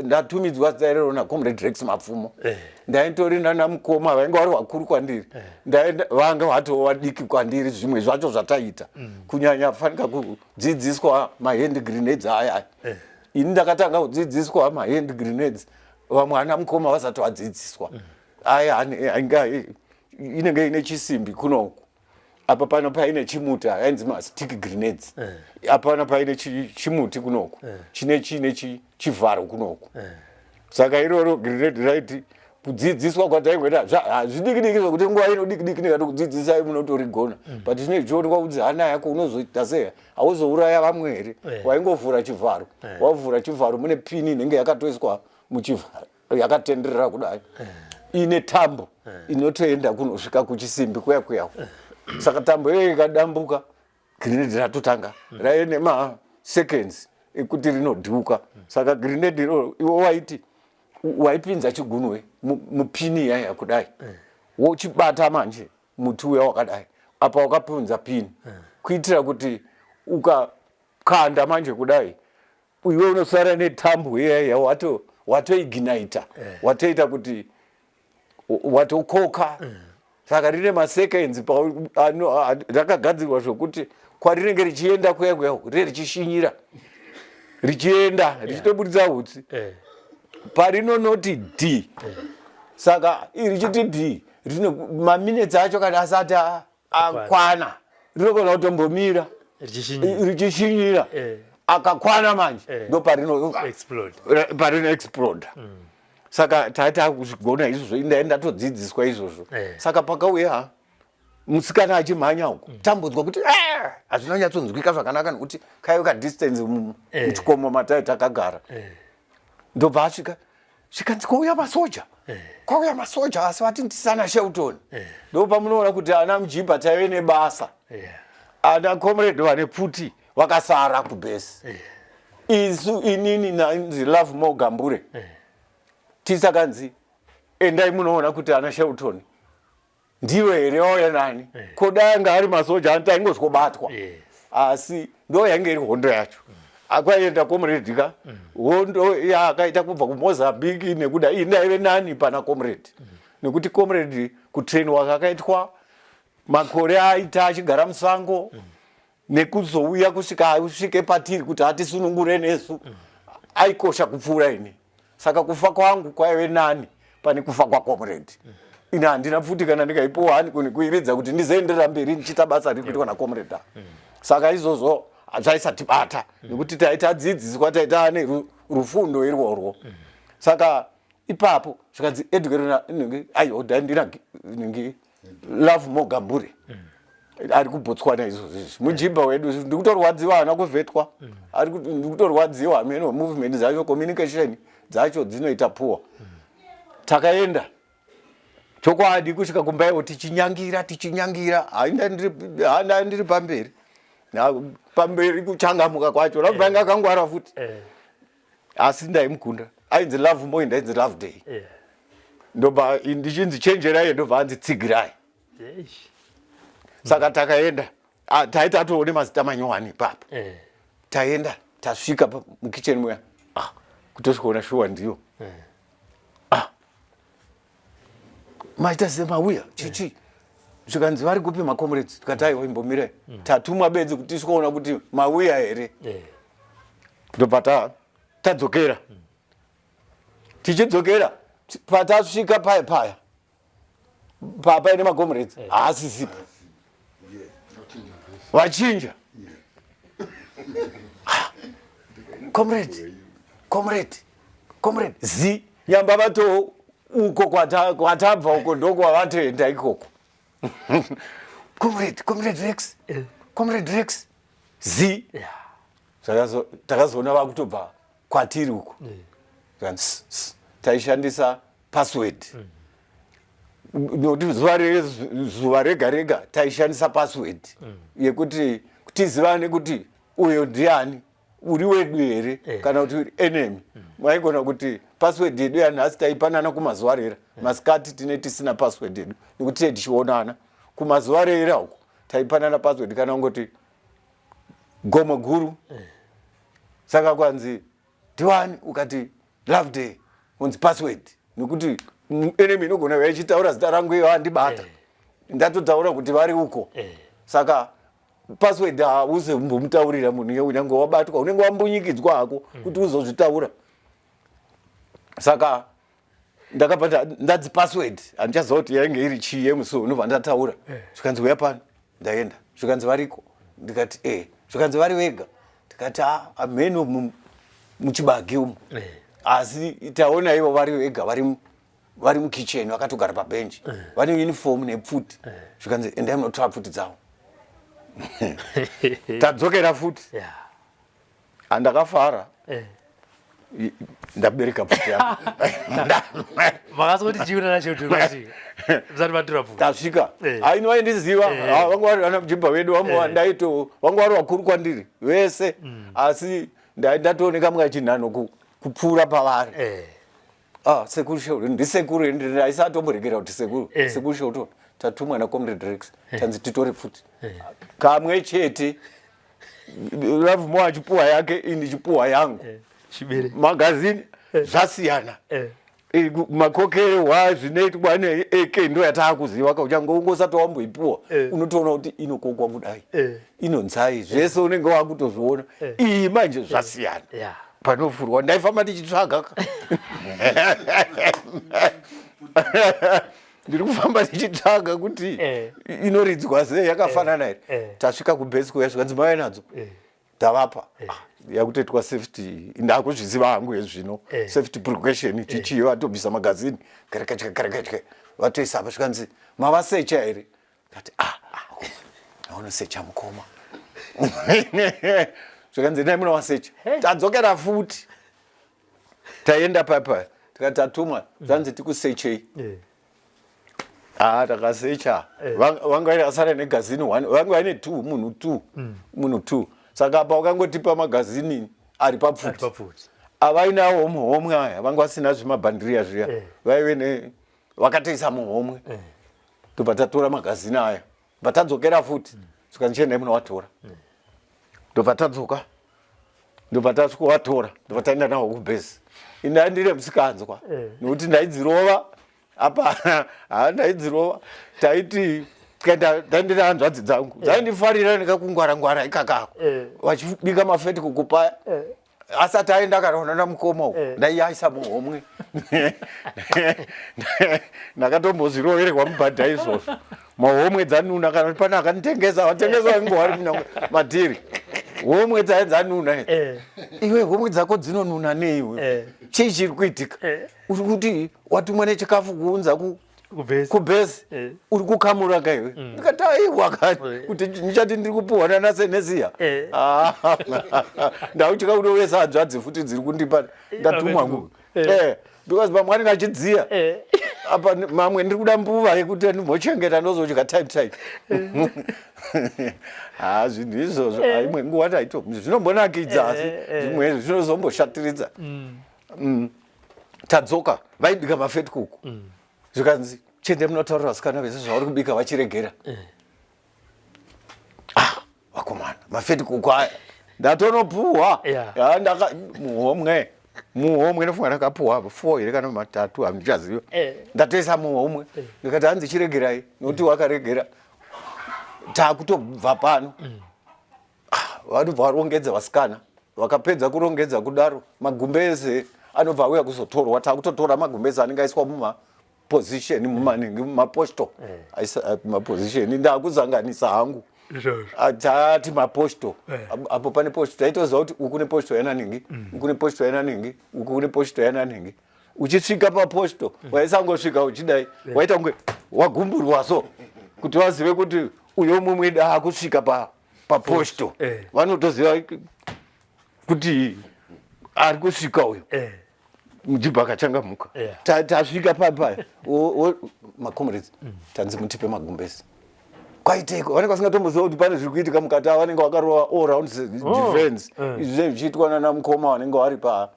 F: Ndatumidzwa zita irero naComrade Rex Mapfumo. Ndaitori nana mukoma vainge vari vakuru kwandiri, ndaenda vanga vatova vadiki kwandiri. Zvimwe zvacho zvataita, kunyanya fanika kudzidziswa mahand grenades aya, ini ndakatanga kudzidziswa mahand grenades vamwe ana mukoma vasati vadzidziswa. Aya ainga inenge ine chisimbi kunoku, apa pano paine chimuti, ainzi mastick grenades. Apa pano paine chimuti kunoku chine chine chivharo kunoku. Saka iroro grenade raiti kudzidziswa kwataingoita zvidiki diki, zvokuti nguva ino diki diki ndikatokudzidzisai munotorigona, but zvine zvichionekwa kuti hana yako unozoita sei, hauzouraya vamwe here? Waingovhura chivharo, wavhura chivharo mune pini inenge yakatoiswa muchivharo yakatenderera kudai, ine tambo inotoenda kunosvika kuchisimbi kuya kuya. Saka tambo iyoyo ikadambuka, grenade ratotanga, raive nemaseconds ekuti rinodhuka. Saka grenade iroro iwe waiti waipinza chigunwe mupini iyaya kudai, wochibata manje muti uya wakadai, apa wakapinza pini kuitira kuti ukakanda manje kudai, iwe unosara netambo iyaya watoignita, watoita kuti watokoka. Saka rine maseconds rakagadzirwa zvokuti kwarinenge richienda kuya kuya rine richishinyira richienda richitobudisa hutsi parinonoti d. Saka richiti d, rine maminutes acho kana asati akwana rinogona kutombomira richishinyira. Akakwana manje ndo parino parino explode. Saka taita kuzvigona izvozvo, indai ndatodzidziswa izvozvo. Saka pakauya musikana achimhanya uku, tambodzwa kuti "Ah!" hazvina nyatsonzwika zvakanaka nekuti kaive kadistance muchikomo matai takagara. Ndobva asvika, zvikanzi kwauya masoja, kwauya masoja, asi vati ndisana Shelton. Ndo pamunoona kuti ana mujibha taive nebasa. Ana comrade vane pfuti vakasara kubhesi, isu inini nanzi Love More Gambure tisakanzi endai munoona kuti ana Shelton ndiwe here, wauya nani? Ko dai anga ari masoja ani taingozwobatwa. Asi ndo yainge iri hondo yacho akwaienda comrade ka, hondo yaakaita kubva kuMozambique nekuda ini ndaive nani pana comrade, nekuti comrade kutrainwa kakaitwa makore aita achigara musango nekuzouya kusvika usvike patiri kuti atisunungure nesu, aikosha kupfuura ini. Saka kufa kwangu kwaive nani pane kufa kwacomrade. Ini handina pfuti kana ndikaipiwa hani kuni kuiridza kuti ndizoenderera mberi ndichiita basa riri kuitwa nacomrade. Saka izvozvo zvaisatibata nekuti taitadzidziswa, taita ane rufundo irworwo. Saka ipapo zvikanzi Edgar aiwa ndina ningi Love Mogambure ari kuBotswana izvozvo izvi, mujibha wedu. Ndikutorwadziwa haana kuvhetwa, ndikutorwadziwa hameno movement dzacho, communication dzacho dzinoita poor. Takaenda chokwadi kusvika kumba iwo tichinyangira tichinyangira, haina ndiri pamberi pamberi kuchangamuka kwacho Love anga akangwara futi, asi ndaimukunda. Ainzi Love Moy, ndainzi Love Day. Ndobva ndichinzi Chenjerai, ndobva anzi Tsigirai. Saka takaenda, taita toone mazita manyowani ipapo. Taenda tasvika mukicheni muya, kutosvikaona shuwa ndiyo. Maita semauya chichi, zvikanzi vari kupi macomrades? Tikati aiwa, imbomirai, tatumwa bedzi kuti tisvikoona kuti mauya here. Ndobva tadzokera. Tichidzokera, patasvika paya paya papaine macomrades, haasisipo, vachinja. Comrade, comrade, comrade z nyamba vato uko kwatabva uko ndokwavatoenda ikoko. Comrade, comrade Rex, comrade Rex z. Takazoona vakutobva kwatiri uko. Taishandisa password nokuti zuva rega rega taishandisa password yekuti tizivane kuti uyo ndiani. Uri wedu here kana kuti uri enemy? Maigona kuti password yedu yanhasi taipanana kumazuva rera. Masikati tine tisina password yedu nekuti tee tichionana kumazuva rera uko taipanana password kana kungoti gomo guru. Saka kwanzi ndiwani ukati love day unzi password nekuti enemy inogona kuva ichitaura zita rangu iyo andibata ndatotaura kuti vari uko. Saka password hauze kumbomutaurira munhu iye unyange wabatwa unenge wambunyikidzwa hako kuti uzozvitaura. Saka ndakabva ndadzi password handichaziva kuti yainge iri chii yemusi unobva ndataura. Zvikanzi uya pano, ndaenda. Zvikanzi variko, ndikati e. Zvikanzi vari vega, ndikati a amheno muchibage umu. Asi taona ivo vari vega vari mukitchen vakatogara pabhenji vane uniform nepfuti. Zvikanzi endai munotora pfuti dzavo. Tadzokera futi. Handakafara. Ndabereka pfuti yangu.
E: Makasoti chiona nacho kuti musati matura pfuti.
F: Tasvika. Aini vaindiziva. Ah, vanga vari vana mujibha vedu vamwe ndaito vanga vari vakuru kwandiri vese. Asi ndatooneka mumwe chinhano kupfuura pavari. Ah, sekuru Sheldon, ndisekuru ndaisatomboregera kuti sekuru. Sekuru Sheldon, tatumwa na Comrade Rex, tanzi titore pfuti. Kamwe chete. Lovemore achipuwa yake, ini ndichipuwa yangu.
E: Chibere.
F: Magazini zvasiyana. Makokerwa zvinoitwa neeke ndo yataakuziva ka uchange ungosati wamboipuwa. Unotoona kuti inokokwa kudai. Inonzai zvese unenge wakutozviona. Iyi manje zvasiyana. Panofurwa ndaifamba ndichitsvaga ka. Ndiri kufamba ndichitsvaga kuti inoridzwa sei yakafanana here. Tasvika kubhesi kuya zvikanzi mauya nadzo. Tavapa. Ah, yakutoitwa safety ndakuzviziva hangu ezvino. Safety precaution chichii vatobvisa magazini kereketye kereketye vatoisa apa zvikanzi mavasecha here? Ndati ah, aunosecha mukoma. Zvikanzi endai munovasecha. Tadzokera futi. Taenda papa tikati tatumwa zvanzi tikusechei. Ah, takasecha. Vanga vasara negazini 1, vanga vaine 2, munhu 2. Munhu 2. Saka apa wakangotipa magazini ari papfuti.
E: Ari papfuti.
F: Avainawo muhomwe aya, vanga vasina zvimabhandiriya zviya. Vaive ne vakatoisa muhomwe. Tobva tatora magazini aya. Bva tadzokera futi. Saka ndichiendai munovatora. Ndobva tadzoka. Ndobva tasvikovatora. Ndobva taenda nawo kubhesi. Ini ndine musikanzwa. Nokuti ndaidzirova apa ha ndaidzirova taiti tikaenda ndaendera hanzvadzi dzangu dzaindifarira ndikakungwara-ngwara ikakako. Vachibika mafeti kukupaya. Asati aenda kana kunoona mukoma uku ndaiaisa muhomwe. Ndakatombozvirovererwa mubhadha izvozvo. Mahomwe dzanuna kana kuti pane akanditengesa, vatengesa vainge vari kunyangwe madhiri. Homwe dzaye dzanuna idzi. Iwe homwe dzako dzinonuna nei iwe? Chii chiri kuitika? Uri kuti watumwa nechikafu kuunza
E: Kubhesi.
F: kubhesi. Uri kukamura ka iwe? Ndikati aiwa ka kuti ndichati ndiri kupuhwa nana Senesiya. Ah, ndautya kunovesa hanzvadzi futi dziri kundipa ndatumwa ku. Because pamwe anenge achidziya. Apa mamwe ndiri kuda mbuva yekuti ndimbochengeta ndozodya time time. Ha, zvinhu izvozvo imwe nguva taito zvinombonakidza asi zvimwe zvinozomboshatiriridza. Tadzoka vaibika mafeti kuku. Zvikanzi chiende munotaurira vasikana vese zvavari kubika vachiregera. Ah, vakomana mafeti kuku aya ndatonopuhwa. Ya, ndaka muhomwe. Muhomwe ndofunga ndakapuhwa 4 here kana matatu handichaziva. Ndatoisa muhomwe. Ndikati hanzi chiregerai nokuti wakaregera. Takutobva pano. Ah, vanobva varongedza vasikana. Vakapedza kurongedza kudaro magumbeze anobva auya kuzotorwa. Takutotora magumbeze anenge aiswa muma position mumaningi mumaposto. Aisa maposition ndakuzanganisa hangu. Tati maposto. Apo pane posto taitoziva kuti uku ne posto yananingi, uku ne posto yananingi, uku ne posto yananingi. Uchisvika paposto waisangosvika uchidai, waita kunge wagumburwa so kuti vazive kuti uyo mumwe aakusvika paposto. Vanotoziva kuti ari kusvika uyo. Mujibha akachangamuka. Tasvika papa macomrades tanzi mutipe magumbezi. Kwaiteiko? Vanenge vasingatomboziva kuti pane zviri kuitika mukati ava, vanenge vakarova all round defense. Izvi zvinenge zvichiitwa nana mukoma vanenge vari pa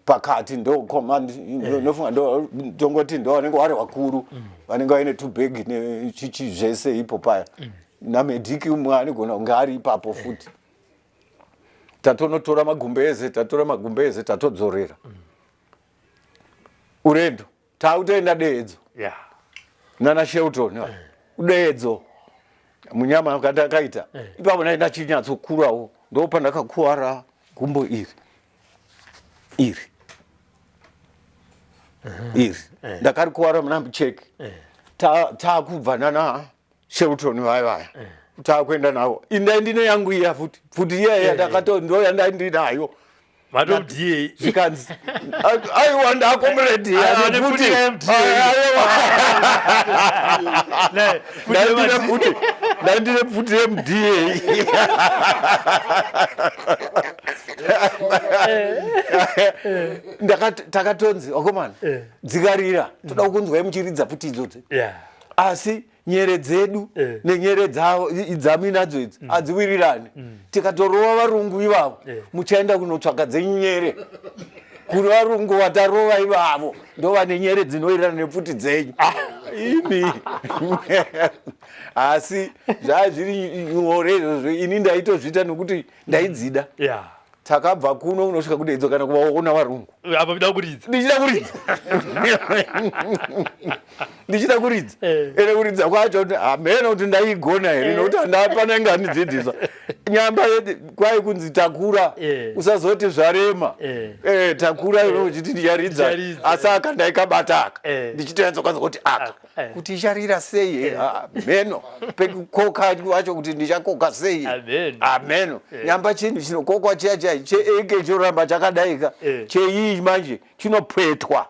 F: pakati, ndo command, ndofunga ndo tongoti ndo vanenge vari vakuru, vanenge vaine tubhegi nechichi zvese ipo paya, namedhiki umwe anogona kunge ari ipapo futi. Tatonotora magumbeze, tatora magumbeze, tatodzorera urendo, takutoenda Deedzo nana Shelton Deedzo. Munyama akati akaita ipapo, nai ndachinyatsokurawo, ndo pandakakuwara gumbo iri iri iri, ndakarikuwara muna Mucheke. Taakubva nana Shelton vaya vaya, taakuenda navo. Indai ndine yangu iya futi futi iya yandakato, ndo yandai ndinayo.
E: Matomudiyei?
F: Zvikanzi, aiwa, ndakomredi.
E: Aiwa, nepfuti yeMDA. Ne, pfuti.
F: Ndandine pfuti yeMDA. Takatonzi, wakomana, dzikarira, toda kukunzwai muchiridza pfuti idzodzi, asi nyere dzedu nenyere dzavo dzaminadzo idzi hadziwirirani. Tikatorova varungu ivavo, muchaenda kunotsvaga dzenyu nyere kuri varungu vatarova ivavo, ndo vane nyere dzinowirirana nepfuti dzenyu imi. Asi zvaa zviri nyore izvozvo, ini ndaitozviita nokuti ndaidzida. Takabva kuno unosvika kuDedzo, kana kuvaona varungu.
E: Apa vida kuridza.
F: Ndichida kuridza, ndichida kuridza. Ende kuridza kwacho kuti hameno kuti ndaigona here, nokuti handapana inge andidzidzisa nyamba yedu. Kwai kunzi takura, usazoti zvarema. Takura iwe uchiti ndicharidza,
E: Ndicharidza,
F: asi aka ndaikabata aka, ndichitoyanzokwanza kuti aka kuti icharira sei, hameno pekukoka wacho kuti ndichakoka sei.
E: Hameno.
F: Hameno. Nyamba chinhu chinokokwa chiya chiya cheeke choramba chakadaika, cheiyi manje chinopwetwa.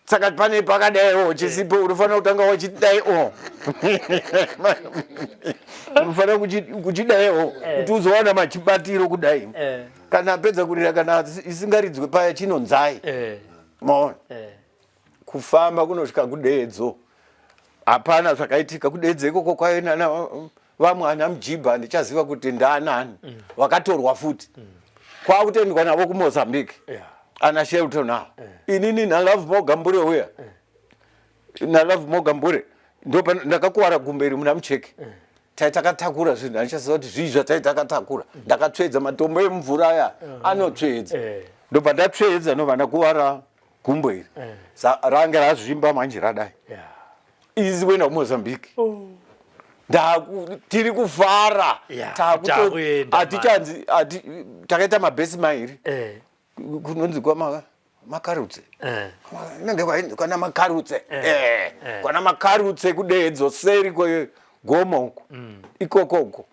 F: Saka pane pakadaiwo chisipo, unofanira kutanga wachidaiwo, unofanira kuchidaiwo kuti uzowana machibatiro kudai. Kana apedza kurira, kana isingaridzwe paya, chinonzai. Maona? Kufamba kunosvika kuDedzo, hapana zvakaitika kuDedzo ikoko. Kwaive nana vamwe ana Mujibha, handichaziva kuti ndaanani, vakatorwa futi, kwakutoendwa navo kuMozambique. Ana Shelton ava, inini naLove Mogambure uya, naLove Mogambure ndo ndakakuwara gumberi muna Mucheke. Tai takatakura zvinhu, handichaziva kuti zvii zvatai takatakura. Ndakatsvedza matombo emumvura aya anotsvedza, ndobva ndatsvedza, ndobva ndakuwara gumbo iri. Range razvimba manje radai. Izi kuenda kuMozambique. Tiri kufara.
E: Takuenda,
F: Hatichanzi takaita mabhesi mairi, kunonzi kwama Makarutse. Inenge kwana Makarutse. Kwana Makarutse kuDedzo, seri kwegomo uko, ikoko uko.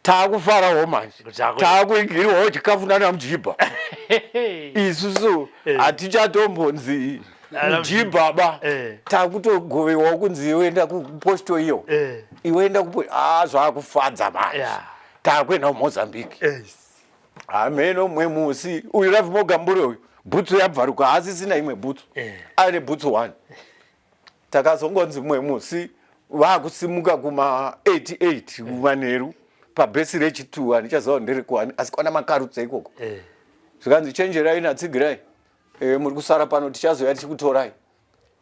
F: Taakufarawo manje, taakuigirwawo chikafu nana Mujibha. Isusu hatichatombonzi Mujibha ba, takutogovewawo kunzi iwe kuposto iyo, iwe enda kupo. Ah, zvakufadza manje. Taakuenda kuMozambique. Hameno mumwe musi uyu Ravi Mogambure uyu, bhutsu yabvaruka, haasisina imwe bhutsu, aine bhutsu one. Takazongonzi mumwe musi vakusimuka kuma 88 kumanheru pabhesi rechitu, handichaziva nderekuani, asi kwana Makarutse ikoko. Zvikanzi, chenjerai natsigirai, muri kusara pano, tichazoya tichikutorai.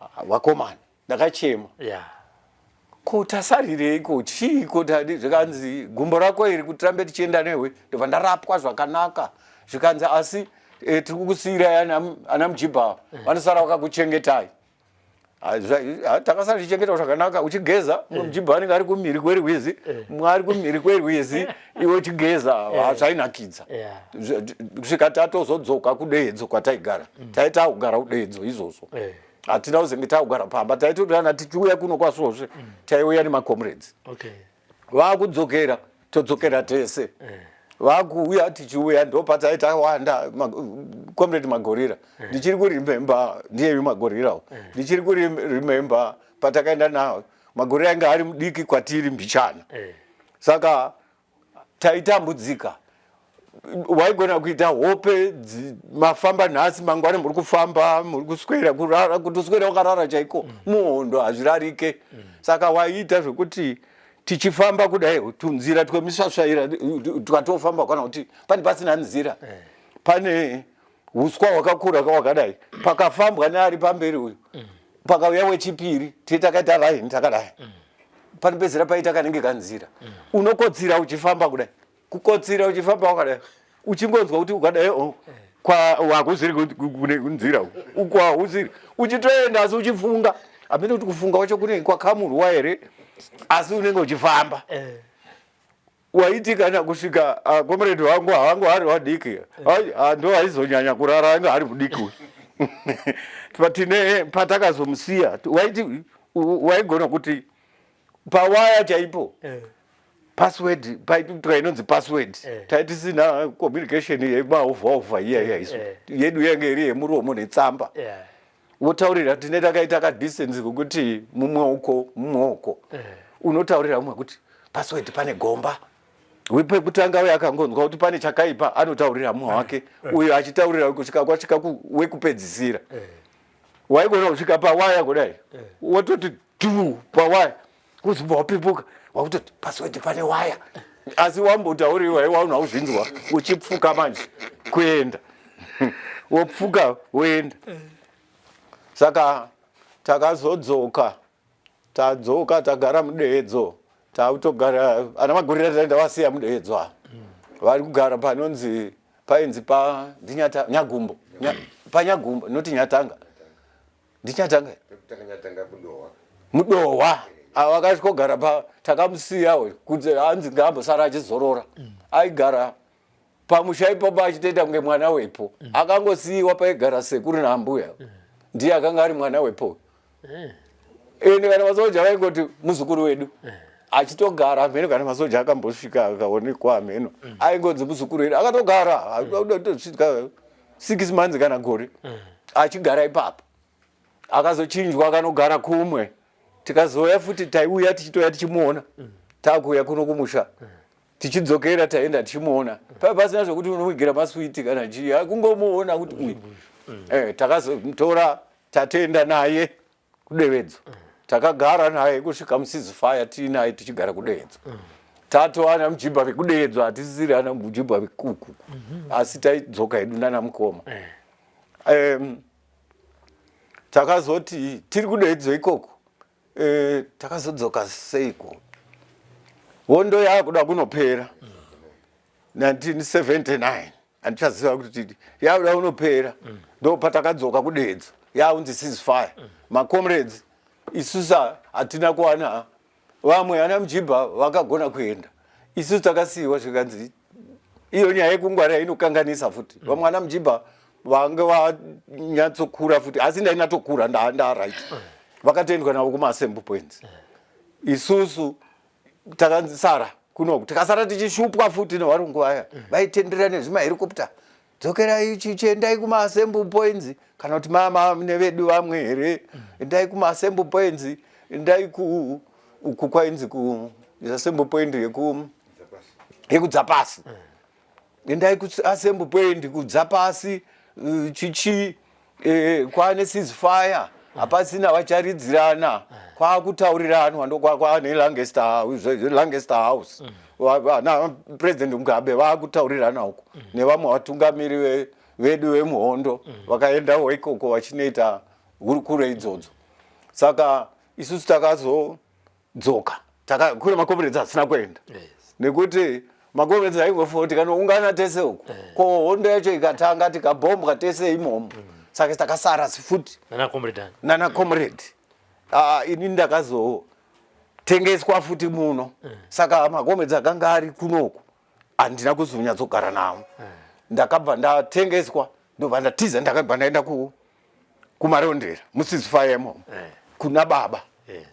F: Ah, vakomana, ndakachema. Ko tasarireiko? Chiiko tadi? Zvikanzi, gumbo rako iri, kuti tirambe tichienda newe. Ndobva ndarapwa zvakanaka. Zvikanzi, asi tiri kukusiyirai ana Mujibha, vanosara vakakuchengetai. Ah, takasara tichichengetwa zvakanaka, uchigeza, mumwe mujibha anenge ari kumhiri kwerwizi, mumwe ari kumhiri kwerwizi, iwe uchigeza. Zvainakidza. Kusvika tatozodzoka kuDedzo kwataigara. Taita kugara kuDedzo izvozvo, hatina kuzenge takugara pamba. Taitotana tichiuya kuno kwaSvosve, taiuya nemacomrades. Vakudzokera, todzokera tese, vakuuya tichiuya. Ndo patawanda comrade Magorira. Ndichiri kuremember, ndiyeyu Magorirawo. Ndichiri kuremember patakaenda nawo, Magorira ainge ari mudiki kwatiri mbichana. Saka taitambudzika. Waigona kuita hope mafamba nhasi, mangwana muri kufamba, muri kuswera kurara, kutoswera wakarara chaiko. Muhondo hazvirarike. Saka waiita zvekuti tichifamba kudai, tunzira twemisvasvaira twatofamba, kana kuti pane pasina nzira, pane uswa hwakakura wakadai, pakafambwa neari pamberi uyu, pakauya wechipiri, tee takaita raini takadai, panopedzera paita kanenge kanzira. Unokotsira uchifamba kudai, kukotsira uchifamba wakadai, uchingonzwa kuti ukadai, oh, kwa hakuziri kune nzira uku, uku hausiri, uchitoenda asi uchifunga hamene kuti kufunga kwacho kunenge kwakamurwa here, asi unenge uchifamba. Waiti kana kusvika, comrade wangu havangu ari vadiki, ndo aizonyanya kurara, anga ari mudiki uyu. Patine patakazomusiya, waiti waigona kuti pawaya chaipo, password, paitwa inonzi password. Taitisina communication yemaovhaovha iya iya isu. Yedu yange iri yemuromo netsamba. Wotaurira, tine takaita kadistance kokuti mumwe uko, mumwe uko. Unotaurira mumwe kuti password pane gomba. Wepekutanga uyo akangonzwa kuti pane chakaipa, anotaurira mumwe wake, uyo achitaurira kusvika kwasvika wekupedzisira. Waigona kusvika pawaya kudai, wototi tu pawaya, kuzobva wapepuka wakutoti password pane waya, asi wambotauriwa iwa unauzvinzwa, uchipfuka manje kuenda, wopfuka woenda. Saka takazodzoka, tadzoka tagara muDeedzo, takutogara ana Magurira, taenda wasiya muDeedzo ava vari kugara panonzi, painzi pa ndinyata Nyagumbo. PaNyagumbo, noti Nyatanga, ndiNyatanga.
A: Pekutanga Nyatanga kuDohwa.
F: MuDohwa ava akasvikogara pa takamusiya kunze, hanzi ngaambosara achizorora. Aigara pamusha ipapo achitoita kunge mwana wepo. Akangosiyiwa paigara sekuru naambuya, ndiye akanga ari mwana wepo. Ende kana masoja vaingoti muzukuru wedu, achitogara hameno. Kana masoja akambosvika akaonekwa hameno, aingonzi muzukuru wedu. Akatogara atosvika 6 months kana gore achigara ipapo. Akazochinjwa akanogara kumwe. Tikazouya futi, taiuya tichitouya tichimuona, takuuya kuno kumusha tichidzokera, taenda tichimuona. Paiva pasina zvokuti unomugira maswiti kana chii, kungomuona kuti uyu. Takazomutora, tatenda naye kuDevedzo. Takagara naye kusvika muceasefire, tiinaye tichigara kuDevedzo. Tatoana mujibha vekuDevedzo, hatisisiri ana mujibha vekuku, asi taidzoka hedu nana mukoma. Takazoti tiri kuDevedzo ikoko, takazodzoka seiko hondo yakuda kunopera 1979? Handichaziva kuti yakuda kunopera. Ndo patakadzoka kuDedzo, yaunzi ceasefire. Macomrades isusu hatina kuwana vamwe ana mujibha vakagona kuenda, isusu takasiyiwa. Zvikanzi iyo nyaya yekungwara inokanganisa futi. Vamwe ana mujibha vange vanyatsokura futi, asi ndainatokura ndaright, vakatoendwa navo kumaassembly points. Isusu takasara kunoku, tikasara tichishupwa futi nevarungu vaya vaitenderera nezvimahelicopter, dzokerai, chiendai kumaassembly points, kana kuti mama nevedu vamwe here, endai kumaassembly points, endai ku uku kwainzi ku assembly point yekuDzapasi, endai kuassembly point kuDzapasi, chichi kwane ceasefire, hapasina vacharidzirana, kwakutauriranwa, ndokwane Lancaster House. Vana President Mugabe vakutaurirana uko nevamwe vatungamiri vedu vemuhondo, vakaendawo ikoko vachinoita hurukuro idzodzo. Saka isusu takazodzoka, kune macomrades asina kuenda, nekuti macomrades aingofunga kuti kanoungana tese uku, ko hondo yacho ikatanga tikabhombwa tese imomo. Saka takasara futi.
E: Nana comrade ani?
F: Nana comrade. Ah, ini ndakazotengeswa futi muno. Saka macomrades akanga ari kunoku handina kuzonyatsogara nawo. Ndakabva ndatengeswa, ndobva ndatiza, ndakabva ndaenda kuMarondera muceasefire imomo, kuna baba.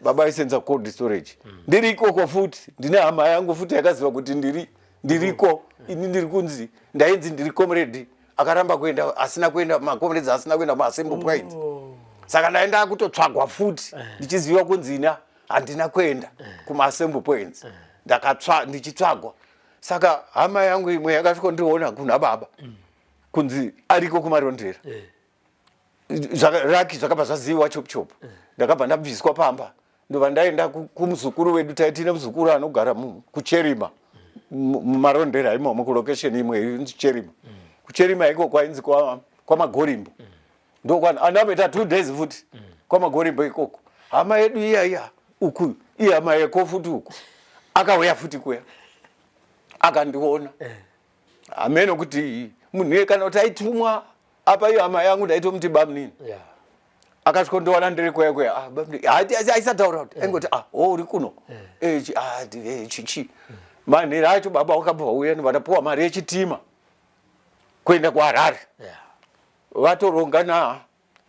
F: Baba aisenza cold storage. Ndiri ikoko futi ndine hama yangu futi yakaziva kuti ndiriko. Ini ndiri kunzi, ndainzi ndiri comrade akaramba kuenda, asina kuenda, macomrades asina kuenda maassembly point. Saka ndaenda kutotsvagwa futi, ndichiziva kunzi ina handina kuenda kumaassembly points. Ndakatsva ndichitsvagwa. Saka hama yangu imwe yakasvikondiona kuna baba kunzi ariko kuMarondera. Raki zvakabva zvaziviwa chop chop. Ndakabva ndabviswa pamba, ndobva ndaenda kumuzukuru wedu. Taitine muzukuru anogara kuCherima, muMarondera imomo, kulocation imwe inzi Cherima. KuCherima iko kwainzi kwaMagorimbo. Ndokwandaita 2 days futi kwaMagorimbo ikoko. Hama yedu iya iya uku, ihama yeko futi uku, akauya futi kuya akandiona. Hameno kuti munhu kana kuti aitumwa apa. Iyo hama yangu ndaitomuti bamunini. Akasvikondiwana ndiri kuya kuya. Ah, bamunini aisataura kuti, aingoti, "Ah, o uri kuno." Ah, chichi manhero acho baba wakabva uya, vanapuwa mari yechitima kuenda kuHarare. Vatoronga na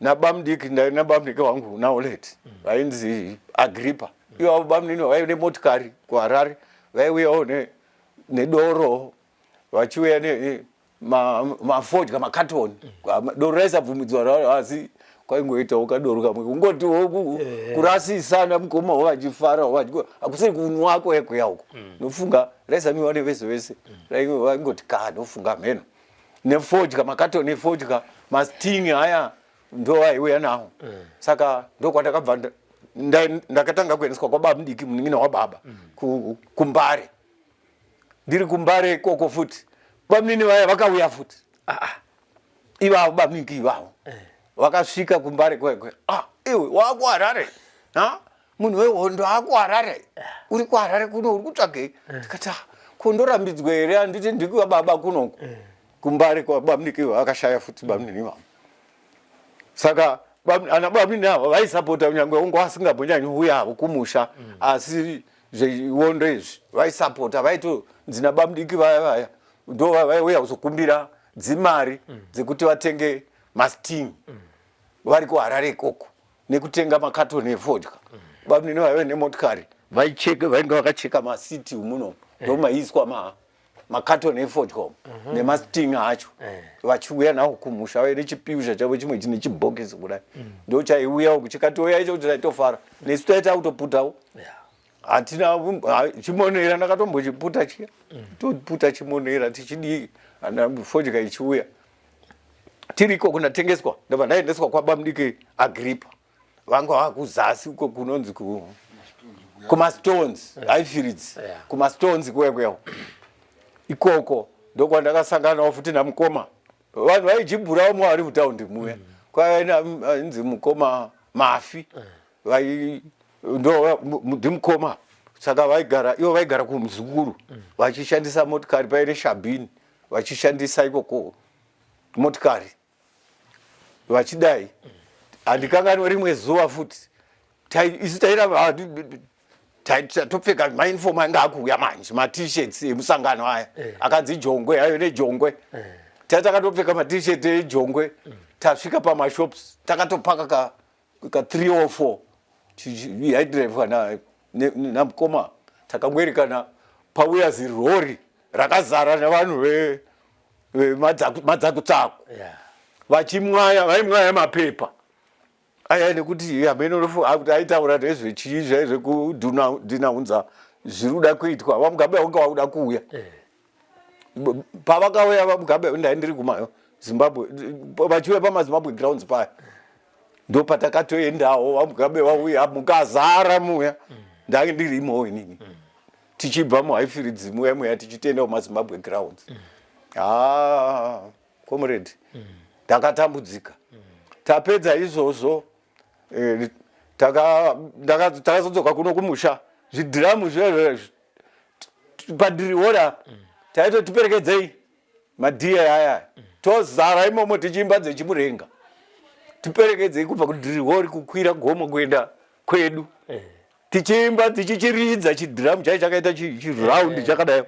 F: nabamudiki, nabamudiki wangu naolet vainzi Agrippa. Ivavo bamunini vaive nemotikari kuHarare, vaiuyawo nedoro, vachiuya mafodya, makatoni. Doro raisabvumidzwa, asi kwaingoitawo kadoro kamwe, kungotiwo kurasisana mukoma vachifara. Hakusiri kunwa kwekuya uko. Nofunga raisanwiwa nevese vese, vaingoti ka, nofunga mheno nefodya, makatoni efodya, maSting aya ndo aiuya nawo. Saka ndokwandakabva ndakatanga kuendeswa kwababa mudiki, munin'ina wababa, kuMbare. Ndiri kuMbare ikoko futi bamunini vaya vakauya futi. Ivavo bamuniki ivavo vakasvika kuMbare kwekwe. "Ah, iwe wakuHarare, ha, munhu wehondo akuHarare, uri kuHarare kuno uri kutsvagei?" Tikati, "Ah, kondorambidzwa here? Handiti ndikuwa baba kunoku kuMbare?" Kwabamuniki akashaya futi bamunini ivavo. Saka ana bamunini ava vaisapota, kunyange ungu asingambonyanyi uyavo kumusha, asi zvehondo izvi vaisapota. Vaitonzi nabamudiki vaya vaya ndo vaiuya kuzokumbira dzimari dzekuti vatenge maSting vari kuHarare ikoko nekutenga makatoni efodya. Bamunini vaive nemotikari, vaicheka, vainge vakacheka masiti muno, ndomaiswa makatoni efodya umu nemaSting acho, vachiuya nawo kumusha vaine chipiusha chavo chimwe chine chibhokisi kudai. Ndo chaiuya uku, chikatouya icho kuti taitofara nesu, taita kutoputawo. Hatina chimonera, ndakatombochiputa chiya, toputa chimonera tichidii, ana fodya ichiuya. Tiri ikoko ndatengeswa, ndabva ndaendeswa kwabamudiki Agrippa, vanga vakuzasi uko kunonzi kumaStones, Highfields. KumaStones kuya kuya ikoko ndokwandakasanganawo futi namukoma, vanhu vaijibhurawo mwari mutaundi muya. Kwainzi mukoma Mafi, vai ndo ndimukoma. Saka vaigara ivo, vaigara kumuzukuru, vachishandisa motikari paine shabhini, vachishandisa ikoko motikari vachidai. Handikanganwe rimwe zuva futi, isu tairamba topfeka mauniform anga akuuya manje, maT-shirts emusangano aya akanzi Jongwe ayo, neJongwe. Tai takatopfeka maT-shirt eJongwe, tasvika pamashops, takatopaka ka 3 or 4 yaidhiraivwa namukoma. Takangwerekana pauya zirori rakazara nevanhu vemadzakutsaku vachimwaya, vaimwaya mapepa aya nekuti hameno kuti aitaura nezvechii zvai zvekudhinaunza zviri kuda kuitwa. VaMugabe vanga vakuda kuuya. Pavakauya VaMugabe, ndai ndiri kuma Zimbabwe, vachiuya pamaZimbabwe Grounds paya, ndo patakatoendawo. VaMugabe vauya, mukazara muya, ndange ndirimowo inini, tichibva muHighfields muya muya tichitoenda kumaZimbabwe Grounds. Ah, comrade, ndakatambudzika. Tapedza izvozvo, takazodzoka kuno kumusha. Zvidhiramu zvezvo padhirihora taitotiperekedzei madhiya aya, tozara imomo tichiimba dzechimurenga, tiperekedzei kubva kudhirihori kukwira gomo kuenda kwedu, tichiimba, tichichiridza chidhiramu chai chakaita chiraundi chakadai,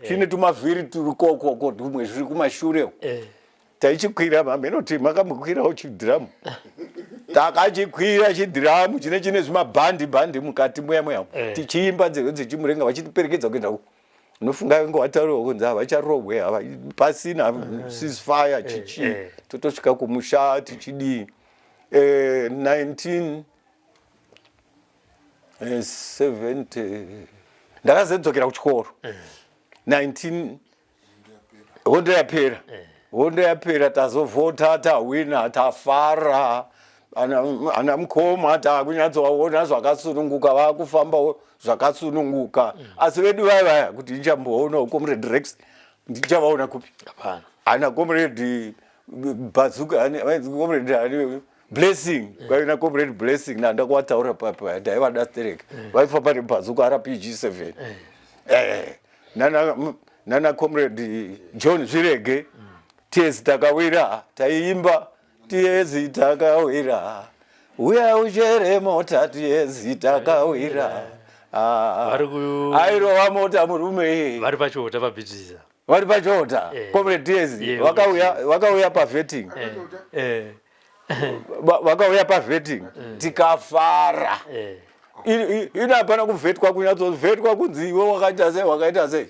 F: chine tumavhiri turi kokoko, tumwe zviri kumashure. Taichikwira, mamenoti makambokwirawo chidhiramu? Takachikwira chidhiramu chine zvimabhandi bhandi mukati muya muya, tichiimba nzeve dzechimurenga, vachitiperekedza kuenda uko. Unofunga vange vatauriwa kunzi havacharogwe hava pasina ceasefire chichi. Totosvika kumusha tichidii, 19 70 ndakazodzokera kuchikoro. 19 Hondo yapera. Hondo yapera tazovhota tahwina tafara. Ana, ana mukoma takunyatsovaona zvakasununguka vakufambawo zvakasununguka. Asi vedu vaya vaya kuti ndichamboona comrade Rex ndichavaona kupi?
E: Hapana.
F: Ana comrade Bazooka ani comrade ani Blessing kwaina comrade Blessing nanda kuwataura papa ndaivada sterek vaifamba neBazooka RPG 7. Eh. Nana nana comrade John Zvirege tiyezi takawira taiimba tiyezi takawira uya uchere mota tiyezi takawira. Ah,
E: Vari ku-
F: airova mota murume
E: vari pachota pabhitisa
F: vari pachota
E: Eh.
F: comrade tiyezi
E: Yeah,
F: vakauya vakauya pavetting
E: Eh,
F: vakauya pavetting tikafara
E: eh.
F: Ini hapana kuvhetwa kunyatsovhetwa kunzi iwe wakaita sei wakaita sei.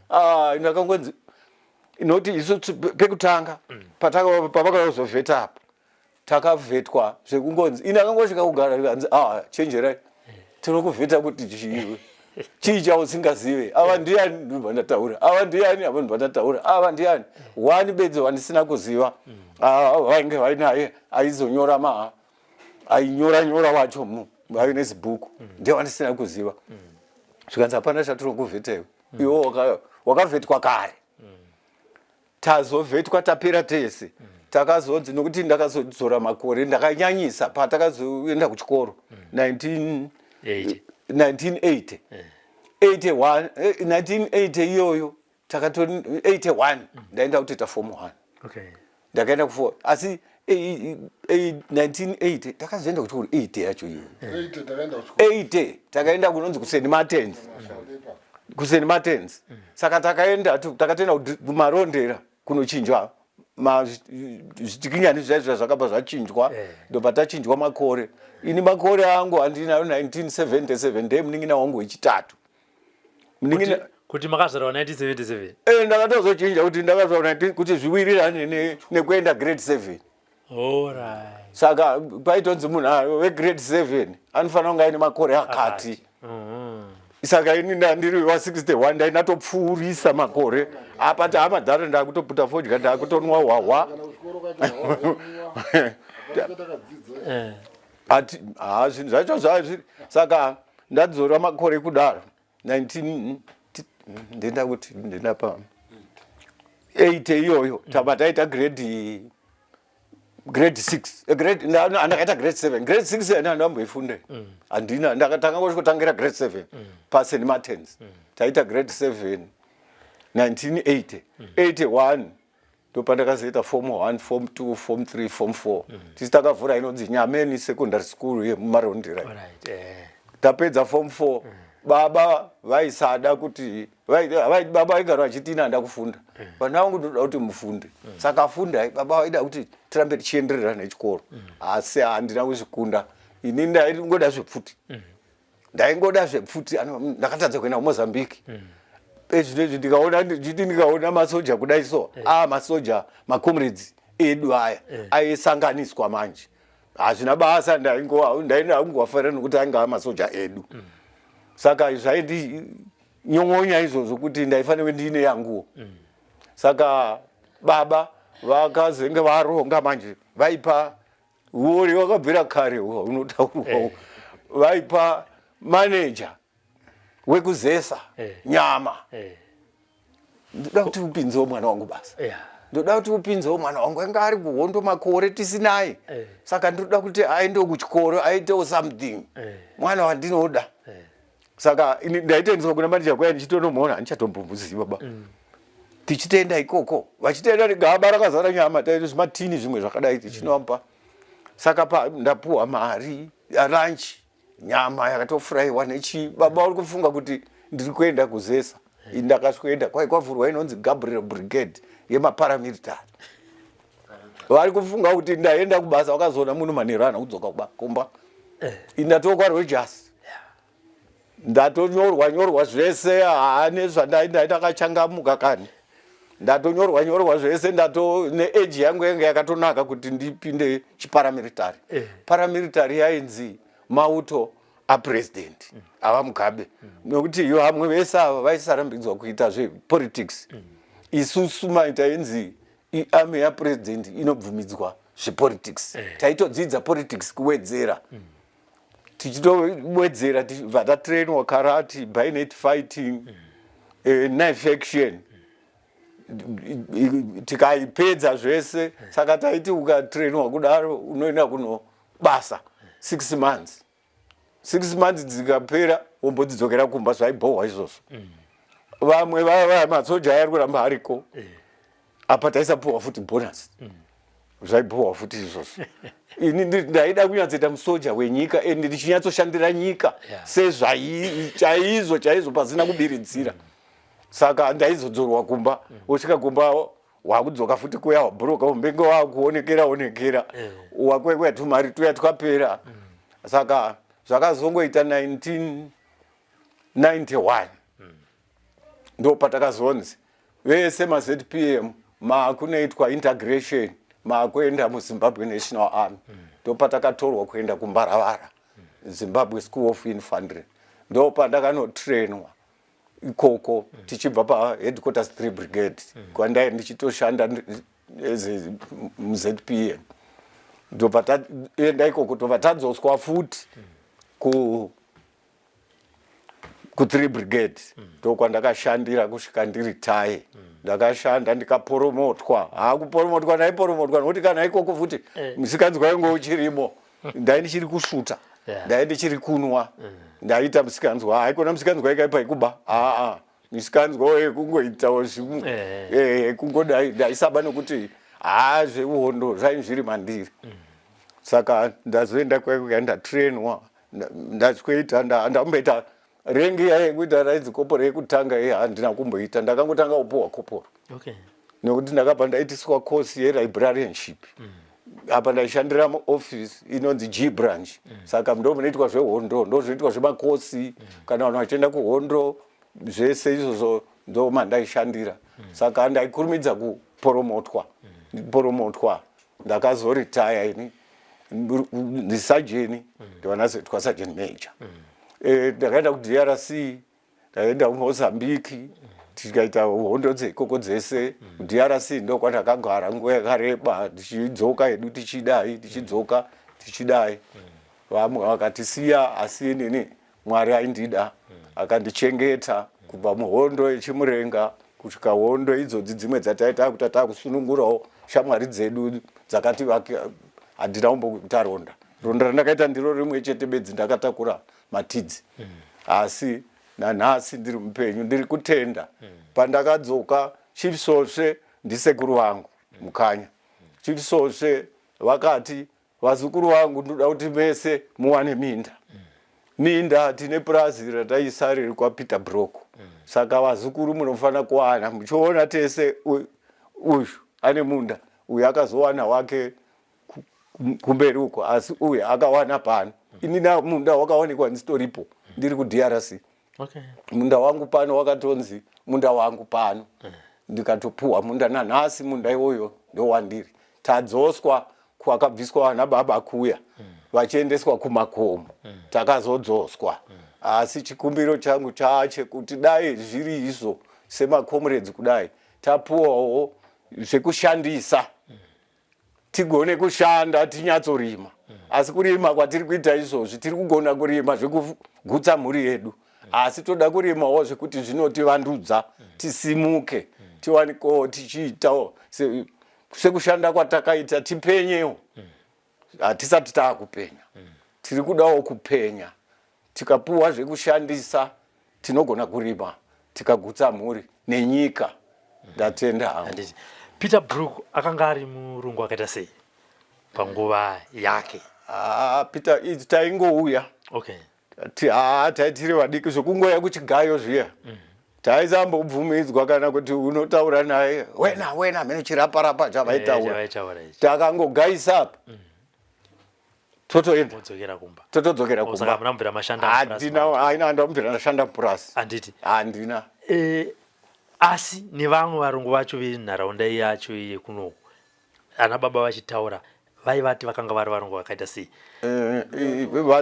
F: Ah, ndakangonzi noti isu pekutanga pavakazovheta apa takavhetwa zvekungonzi ini akangosvika kugara kanzi ah chenjerai tinokuvheta kuti chii chii chausingazive ava ndiani ndobva ndataura ava ndiani ava ndobva ndataura ava ndiani wani bedzi wandisina kuziva. Ah, vainge vainaye aizonyora ma ainyora nyora wacho mu vaive nezibhuku ndiye wandisina kuziva. Zvikanzi hapana chatinokuvheta iwe iwe wakavhetwa kare. Tazovhetwa tapera tese takazonzi nokuti ndakazodzora makore ndakanyanyisa patakazoenda kuchikoro 19 1980 81 1980 iyoyo takato 81 ndaenda kutoita form 1.
E: Okay.
F: Ndakaenda ku asi 1980 takazoenda kuchikoro 80 yacho iyoyo. 80 takaenda kunonzi kuSt Martins. KuSt Martins. Saka takaenda takatoenda kumarondera kunochinjwa zvitikinyani zvaizvo zvakabva zvachinjwa ndobva tachinjwa makore. Ini makore angu handina 1977 ndiye munin'ina wangu wechitatu.
E: Munin'ina Kuti makazvarwa 1977?
F: Eh, ndakatozochinja kuti ndakazvarwa 19 kuti zviwirirane nekuenda grade 7.
E: Alright.
F: Saka paitonzi munhu wegrade 7 anofanira kunge aine makore akati. Saka ini ndandiri wa 61 ndainatopfuurisa makore. Apa taamadhara ndakutoputa fodya ndakutonwa hwahwa. Ati ha zvinhu zvacho zvazviri. Saka ndadzora makore kudaro 19 ndenda kuti ndenda pa 8 iyoyo taba taita grade 6 grade ndakaita grade 7 grade 6 yana ndamboifunde handina ndakatanga kusvikotangira grade 7 pa St Martins. Taita grade 7 1980 81 ndopandakazoita form 1 form 2 form 3 form 4. Tisi takavhura inonzi Nyameni Secondary School yemumarondera.
E: Alright, eh.
F: Tapedza form 4 baba vaisada kuti baba vaigara vachiti ina ndakufunda vana vangu ndoda kuti mufunde. Saka fundai baba vaida kuti tirambe tichienderera nechikoro. Asi handina kuzvikunda ini ndaingoda zvepfuti. Ndaingoda zvepfuti ndakatadza kuenda kuMozambique. Ezvinezvi ndikaona ndichiti ndikaona masoja kudai so masoja macomrades edu aya aisanganiswa manje. Hazvina basa ndaingovafarira nokuti ainge masoja edu. Saka zvaidinyongonya izvozvo kuti ndaifanira ndiine yanguwo. Saka baba vakazenge varonga manje vaipa uori wakabvira kare unotaurwa vaipa manager wekuzesa nyama. Ndoda kuti upinzewo mwana wangu basa. Ndoda kuti upinzewo mwana wangu anga ari kuhondo makore tisinaye. Saka ndoda kuti aendewo kuchikoro aitewo something. Mwana wandinoda. Saka ini ndaitoendeswa kuna manager kuya ndichitonomuona handichatombomuziva baba. Tichitoenda ikoko vachitoenda negaba rakazara nyama taita zvimatini zvimwe zvakadai tichinompa. Saka ndapuwa mari lunch nyama yakatofurayiwa nechi baba uri kufunga kuti ndiri kuenda kuzesa. Ndakaswenda kwai kwavhurwa inonzi Gabriel Brigade yemaparamilitary. Vari kufunga kuti ndaenda kubasa vakazoona munhu manheru haana kudzoka kumba. Ndatokwa Rogers. Ndatonyorwa nyorwa zvese haane zvandaida ndakachangamuka kani. Ndatonyorwa nyorwa zvese ndato neage yangu yange yakatonaka kuti ndipinde chiparamilitary. Paramilitary yainzi mauto apresident avaMugabe, nokuti vamwe vese ava vaisarambidzwa kuita zvepolitics. Isusu mai tainzi iarmy yapresident inobvumidzwa zvepolitics. Taitodzidza politics kuwedzera, tichitowedzera, tichibva tatrainwa karate, bayonet fighting, knife action, tikaipedza zvese. Saka taiti ukatrainwa kudaro, unoenda kunobasa 6 months. 6 months dzikapera, wombodzidzokera kumba. Zvaibhohwa izvozvo. Vamwe vaya masoja aya ari kuramba ariko apa, taisapuhwa futi bonus. Zvaibhohwa futi izvozvo. Ini ndaida kunyatsoita musoja wenyika and ndichinyatsoshandira nyika sezvai chaizvo chaizvo, pasina kubiridzira. Saka ndaizodzorwa kumba. Wosvika kumba, wakudzoka futi kuya wabhuroka, umbenge wakuonekera onekera, wakwekwa tumari tuya twapera. Saka zvakazongoita 1991 ndo patakazonzi vese maZPM maakunoitwa integration, maakuenda muZimbabwe National Army. Ndo patakatorwa kuenda kuMbaravara, Zimbabwe School of Infantry. Ndo pandakanotrainwa ikoko, tichibva paheadquarters 3 Brigade, kwandai ndichitoshanda as muZPM. Ndobva taenda ikoko, tobva tadzoswa futi ku3 Brigade. Ndokwandakashandira kusvika ndiretire. Ndakashanda, ndikaporomotwa. Hakuporomotwa, ndaiporomotwa nokuti kana ikoko futi musikanzwa yangu uchirimo. Ndai ndichiri kusvuta, ndai ndichiri kunwa, ndaita musikanzwa. Haikona musikanzwa ikaipa ikuba, aa, musikanzwa yekungoitawo kungodai. Ndaisaba nokuti haa, zveuhondo zvainge zviri mandiri. Saka ndazoenda kwaikuya, ndatrainwa, ndasweta, ndamboita rank yekuita raidzi koporo yekutanga iye handina kumboita. Ndakangotanga kupuhwa koporo nekuti ndakabva ndaitiswa course yelibrarianship. Apa ndaishandira muoffice inonzi G Branch. Saka ndo munoitwa zvehondo, ndo zvinoitwa zvemakosi kana vanhu vachienda kuhondo, zvese izvozvo ndo mandaishandira. Saka ndaikurumidza kuporomotwa, poromotwa. Ndakazoritaya ini ndisajeni, ndivanazoitwa sergeant major. Ndakaenda kuDRC, ndaenda kuMozambique, tikaita hondo dzeikoko dzese. KuDRC ndokwandakagara nguva yakareba, tichidzoka hedu, tichidai, tichidzoka, tichidai. Vamwe vakatisiya, asi inini Mwari aindida, akandichengeta kubva muhondo yeChimurenga kusvika hondo idzodzi dzimwe dzataita kuti takusunungurawo shamwari dzedu dzakati handina kumbokuita ronda. Ronda randakaita ndiro rimwe chete bedzi, ndakatakura matidzi, asi nanhasi ndiri mupenyu, ndiri kutenda. Pandakadzoka, Chief Svosve ndisekuru vangu Mukanya. Chief Svosve vakati, "Vazukuru vangu, ndoda kuti mese muwane minda." Minda tine purazi rataisa riri kwaPeter Brock. Saka vazukuru munofanira kuwana. Muchiona tese, uyu ane munda, uyu akazowana wake kumberi uko, asi uyu akawana pano. Inina munda wakawanikwa ndisitoripo, ndiri kuDRC. Munda wangu pano wakatonzi munda wangu pano, ndikatopuhwa munda. Nanhasi munda iwoyo ndowandiri. Tadzoswa kwakabviswa vana baba kuya vachiendeswa kumakomo, takazodzoswa. Asi chikumbiro changu chachekuti dai zviri izvo semacomrades, kudai tapuwawo zvekushandisa, tigone kushanda, tinyatsorima. Asi kurima kwatiri kuita izvozvi, tiri kugona kurima zvekugutsa mhuri yedu, asi toda kurimawo zvekuti zvinotivandudza, tisimuke, tiwanikewo tichiitawo sekushanda kwatakaita, tipenyewo. Hatisati taakupenya, tiri kudawo kupenya. Tikapuwa zvekushandisa, tinogona kurima tikagutsa mhuri nenyika. Ndatenda hangu.
E: Handiti Peter Brook akanga ari murungu akaita sei panguva yake?
F: Ah, Peter taingouya. Haa, taitiri vadiki zvokungoya kuchigayo zviya. Taisambobvumidzwa kana kuti unotaura naye, wena wena mene chiraparapa chavaitaura.
E: Chavaitaura ichi.
F: Takangogaisa apa, totoenda.
E: Modzokera kumba.
F: Totodzokera
E: Oh, saka
F: kumba.
E: hamuna mubvira mashanda mupurazi
F: Handina.
E: macho?
F: Haina, handambvira ndashanda mupurasi.
E: Handiti?
F: Handina.
E: Asi nevamwe varungu vacho venharaunda yacho yekunoku, ana baba vachitaura, vaivati vakanga vari varungu vakaita sei?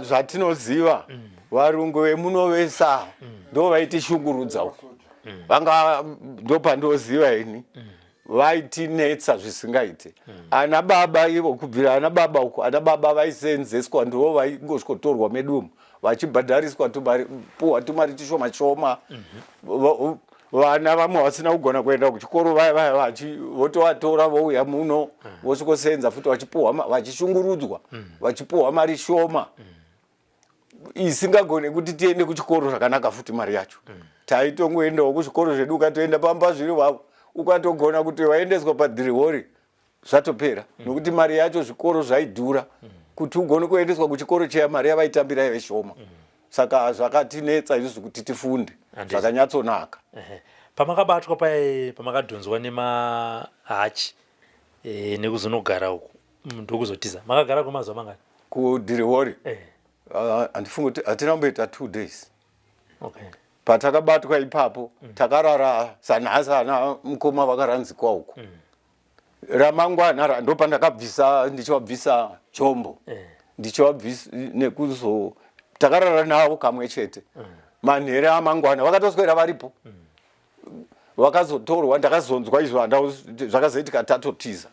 F: Zvatinoziva Varungu vemuno vesa ndo vaitishungurudza uku. Vanga ndopandoziva ini. Vaitinetsa zvisingaite. Ana baba ivo kubvira ana baba uku, ana baba vaisenzeswa ndivo vaingosvikotorwa medu umu vachibhadhariswa tumari puwa tumari tushoma shoma. Vana vamwe vasina kugona kuenda kuchikoro vaya vaya vachi votovatora vouya muno vosvikosenza futi vachipuhwa vachishungurudzwa vachipuhwa mari shoma isingagone kuti tiende kuchikoro zvakanaka futi mari yacho. Taitongoendawo kuzvikoro zvedu, ukatoenda pamba zviri wavo ukatogona kuti waendeswa padhirihori zvatopera nokuti mari yacho zvikoro zvaidhura kuti ugone kuendeswa kuchikoro chiya mari yavaitambira yaive shoma. Saka zvakatinetsa izvozvo kuti tifunde zvakanyatsonaka.
E: Pamakabatwa paye, pamakadhonzwa nemahachi nekuzonogara uku ndokuzotiza, makagara kwemazuva mangani?
F: Kudhirihori handifungi kuti hatina kumboita 2 days. Patakabatwa ipapo takarara sanhasi ana mukoma vakaranzikwa uku. Ramangwana ndopandakabvisa ndichivabvisa chombo ndichivabvisa nekuzo takarara navo kamwe chete. Manhere amangwana vakatoswera varipo. Vakazotorwa, ndakazonzwa izvo zvakazoitika tatotiza.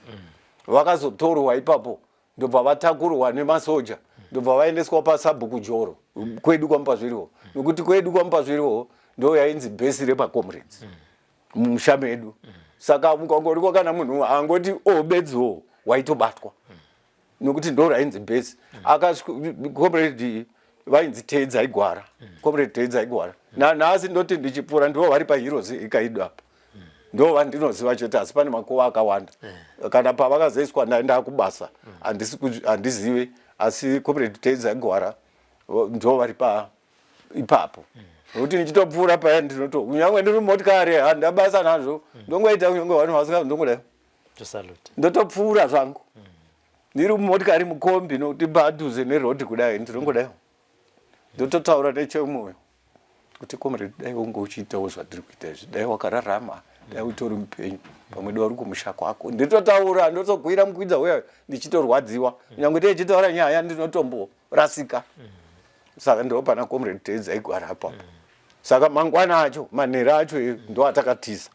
F: Vakazotorwa ipapo ndobva vatakurwa nemasoja ndobva vaendeswa pasabhuku Joro kwedu kwaMupazviriwo, nokuti kwedu kwaMupazviriwo ndo yainzi bhesi repacomrades mumusha medu. Saka mukangorikwa kana munhu angoti o bedziwo waitobatwa nokuti ndo rainzi bhesi. Comrade vainzi Teedzai Gwara, Comrade Teedzai Gwara. Nanhasi ndoti ndichipfuura ndivo vari paHeroes ikaidu apa, ndo vandinoziva chete, asi pane makuva akawanda. Kana pavakazoiswa ndaenda kubasa handizive, asi Comrade Teedzai Gwara ndo vari pa ipapo. Nokuti ndichitopfuura paya ndinoto kunyange ndiri mumotikari handina basa nazvo, ndongoita kunyange vanhu vasinga ndongodai ndotopfuura zvangu ndiri mumotikari mukombi, nokuti padhuze nerodhi kudai ndinongodai ndototaura nechemoyo kuti comrade, dai unge uchiitawo zvatiri kuita izvi, dai wakararama, dai utori mupenyu, pamwe dai uri kumusha kwako. Nditotaura ndotokwira mukwidza uya ndichitorwadziwa, kunyange tichitaura nyaya ndinotomborasika. Saka ndo pana Comrade Teedzai Gwara apapo. Saka mangwana acho manhero acho ndo atakatiza.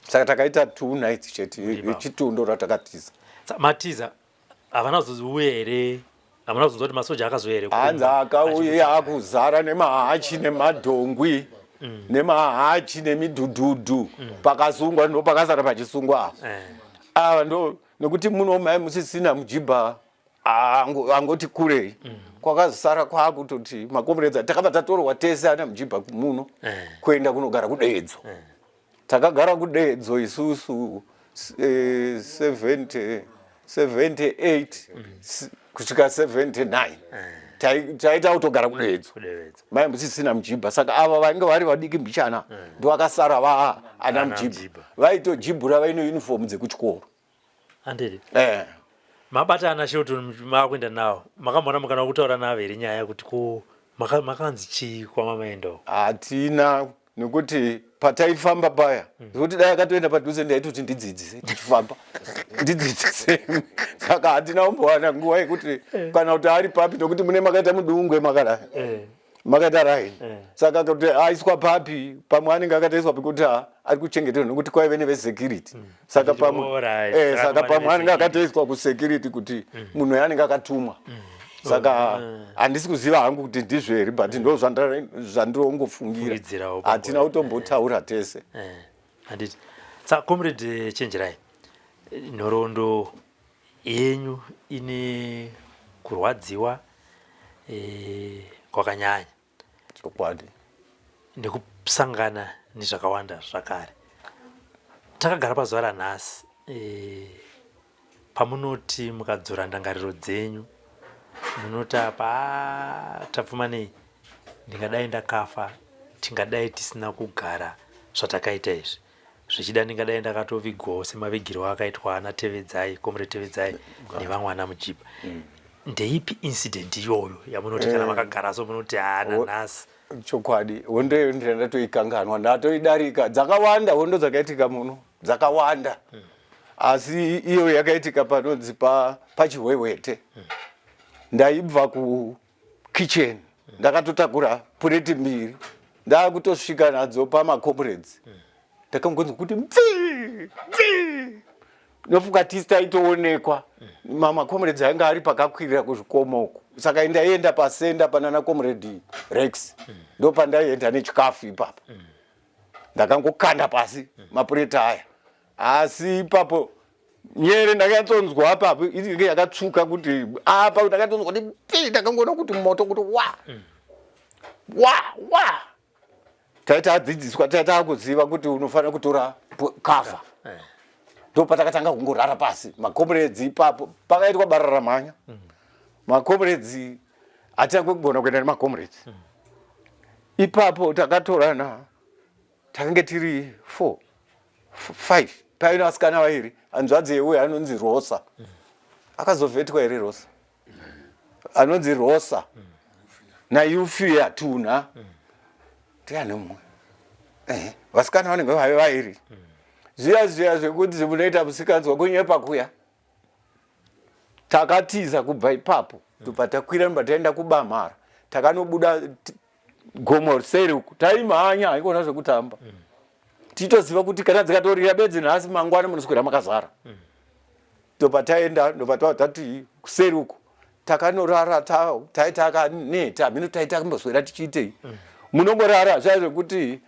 F: Saka takaita 2 nights chete yechitundo ratakatiza.
E: Matiza havana kuzouya here? Hamuna kuzonzwa kuti masoja akazouya here?
F: Hanzi akauya akuzara nemahachi nemadhongwi nemahachi nemidhudhudhu. Pakasungwa ndo pakasara pachisungwa apa ava ndo nekuti muno mai musisina mujibha angoti kurei. Kwakazosara kwakutoti makomredza takabva tatorwa tese ana mujibha muno kuenda kunogara kuDedzo. Takagara kuDedzo isusu 70 78 kusvika 79. Taita kutogara kuDedzo mai musisina mujibha. Saka ava vainge vari vadiki mbichana ndo vakasara va ana mujibha vaitojibhura vaine uniform dzekuchikoro.
E: Andiri mabata ana Shelton maakuenda nawo, makamboona mukana wekutaura navo here nyaya kuti ko makanzi chii kwamamaendawo?
F: Hatina, nekuti pataifamba paya zvekuti dai akatoenda padhuze ndaitoti ndidzidzise tichifamba, ndidzidzise. Saka hatina kumbowana nguva yekuti kana kuti ari papi, nokuti mune makaita mudungwe makadai makaita raini. Saka kuti aiswa papi, pamwe anenge akatoiswa pekuti ari kuchengeterwa nokuti kwaive nevesecurity. Saka pamwe saka pamwe anenge akatoiswa kusecurity kuti munhu anenge akatumwa. Saka handisi kuziva hangu kuti ndizvo here, but ndo zvandirongofungira. Hatina kutombotaura tese.
E: Handiti. Saka Comrade Chenjerai, nhoroondo yenyu ine kurwadziwa kwakanyanya.
F: Chokwadi.
E: Nekusangana nezvakawanda zvakare. Takagara pazuva ranhasi pamunoti mukadzora ndangariro dzenyu munoti apa Tapfumanei ndingadai ndakafa, tingadai tisina kugara zvatakaita izvi, zvichida ndingadai ndakatovigwawo semavigirwo akaitwa ana Tevedzai, Comrade Tevedzai nevamwe ana Mujibha. Ndeipi incident iyoyo yamunoti kana makagara so munoti haa nanhasi?
F: Chokwadi hondo iyo ndira ndatoikanganwa, ndatoidarika. Dzakawanda hondo dzakaitika muno, dzakawanda, asi iyo yakaitika panonzi pachihwehwete. Ndaibva kukitchen. Ndakatotakura pureti mbiri, ndakutosvika nadzo pamacomrades. Ndakangonzwa kuti pfi pfi. Nofunga tisi taitoonekwa, mamacomrades ainge ari pakakwirira kuzvikomo uko. Saka ndaienda pasenda panana Comrade Rex, ndo pandaienda nechikafu ipapo. Ndakangokanda pasi mapureti aya, asi ipapo nyere ndakanyatsonzwa apapo inenge yakatsvuka kuti apa, ndakatonzwa kuti pfi. Ndakangoona kuti moto kuti wa wa wa. Taita adzidziswa, taita akuziva kuti unofanira kutora cover. Ndo patakatanga kungorara pasi macomrades ipapo. Pakaitwa bararamhanya, macomrades hatina kugona kuenda nemacomrades ipapo. Takatorana, takange tiri four, five. Paine vasikana vairi, hanzvadzi yeuyo anonzi Rosa. Akazovhetwa here Rosa? Anonzi Rosa naYufia Tuna. Ndiani mumwe? Vasikana vanenge vave vairi. Zviya zviya zvekuti munoita musikanzwa, kunyepa kuya. Takatiza kubva ipapo, tobva takwira, nobva taenda kuBamhara. Takanobuda gomo seri uku, taimhanya, haikona zvekutamba, tichitoziva kuti kana dzikatorira bedzi nhasi, mangwana munoswera makazara. Ndobva taenda, ndobva tati kuseri uku takanorara. Tai takaneta mino, taita kumboswera tichiitei. Munongorara zvaya zvekuti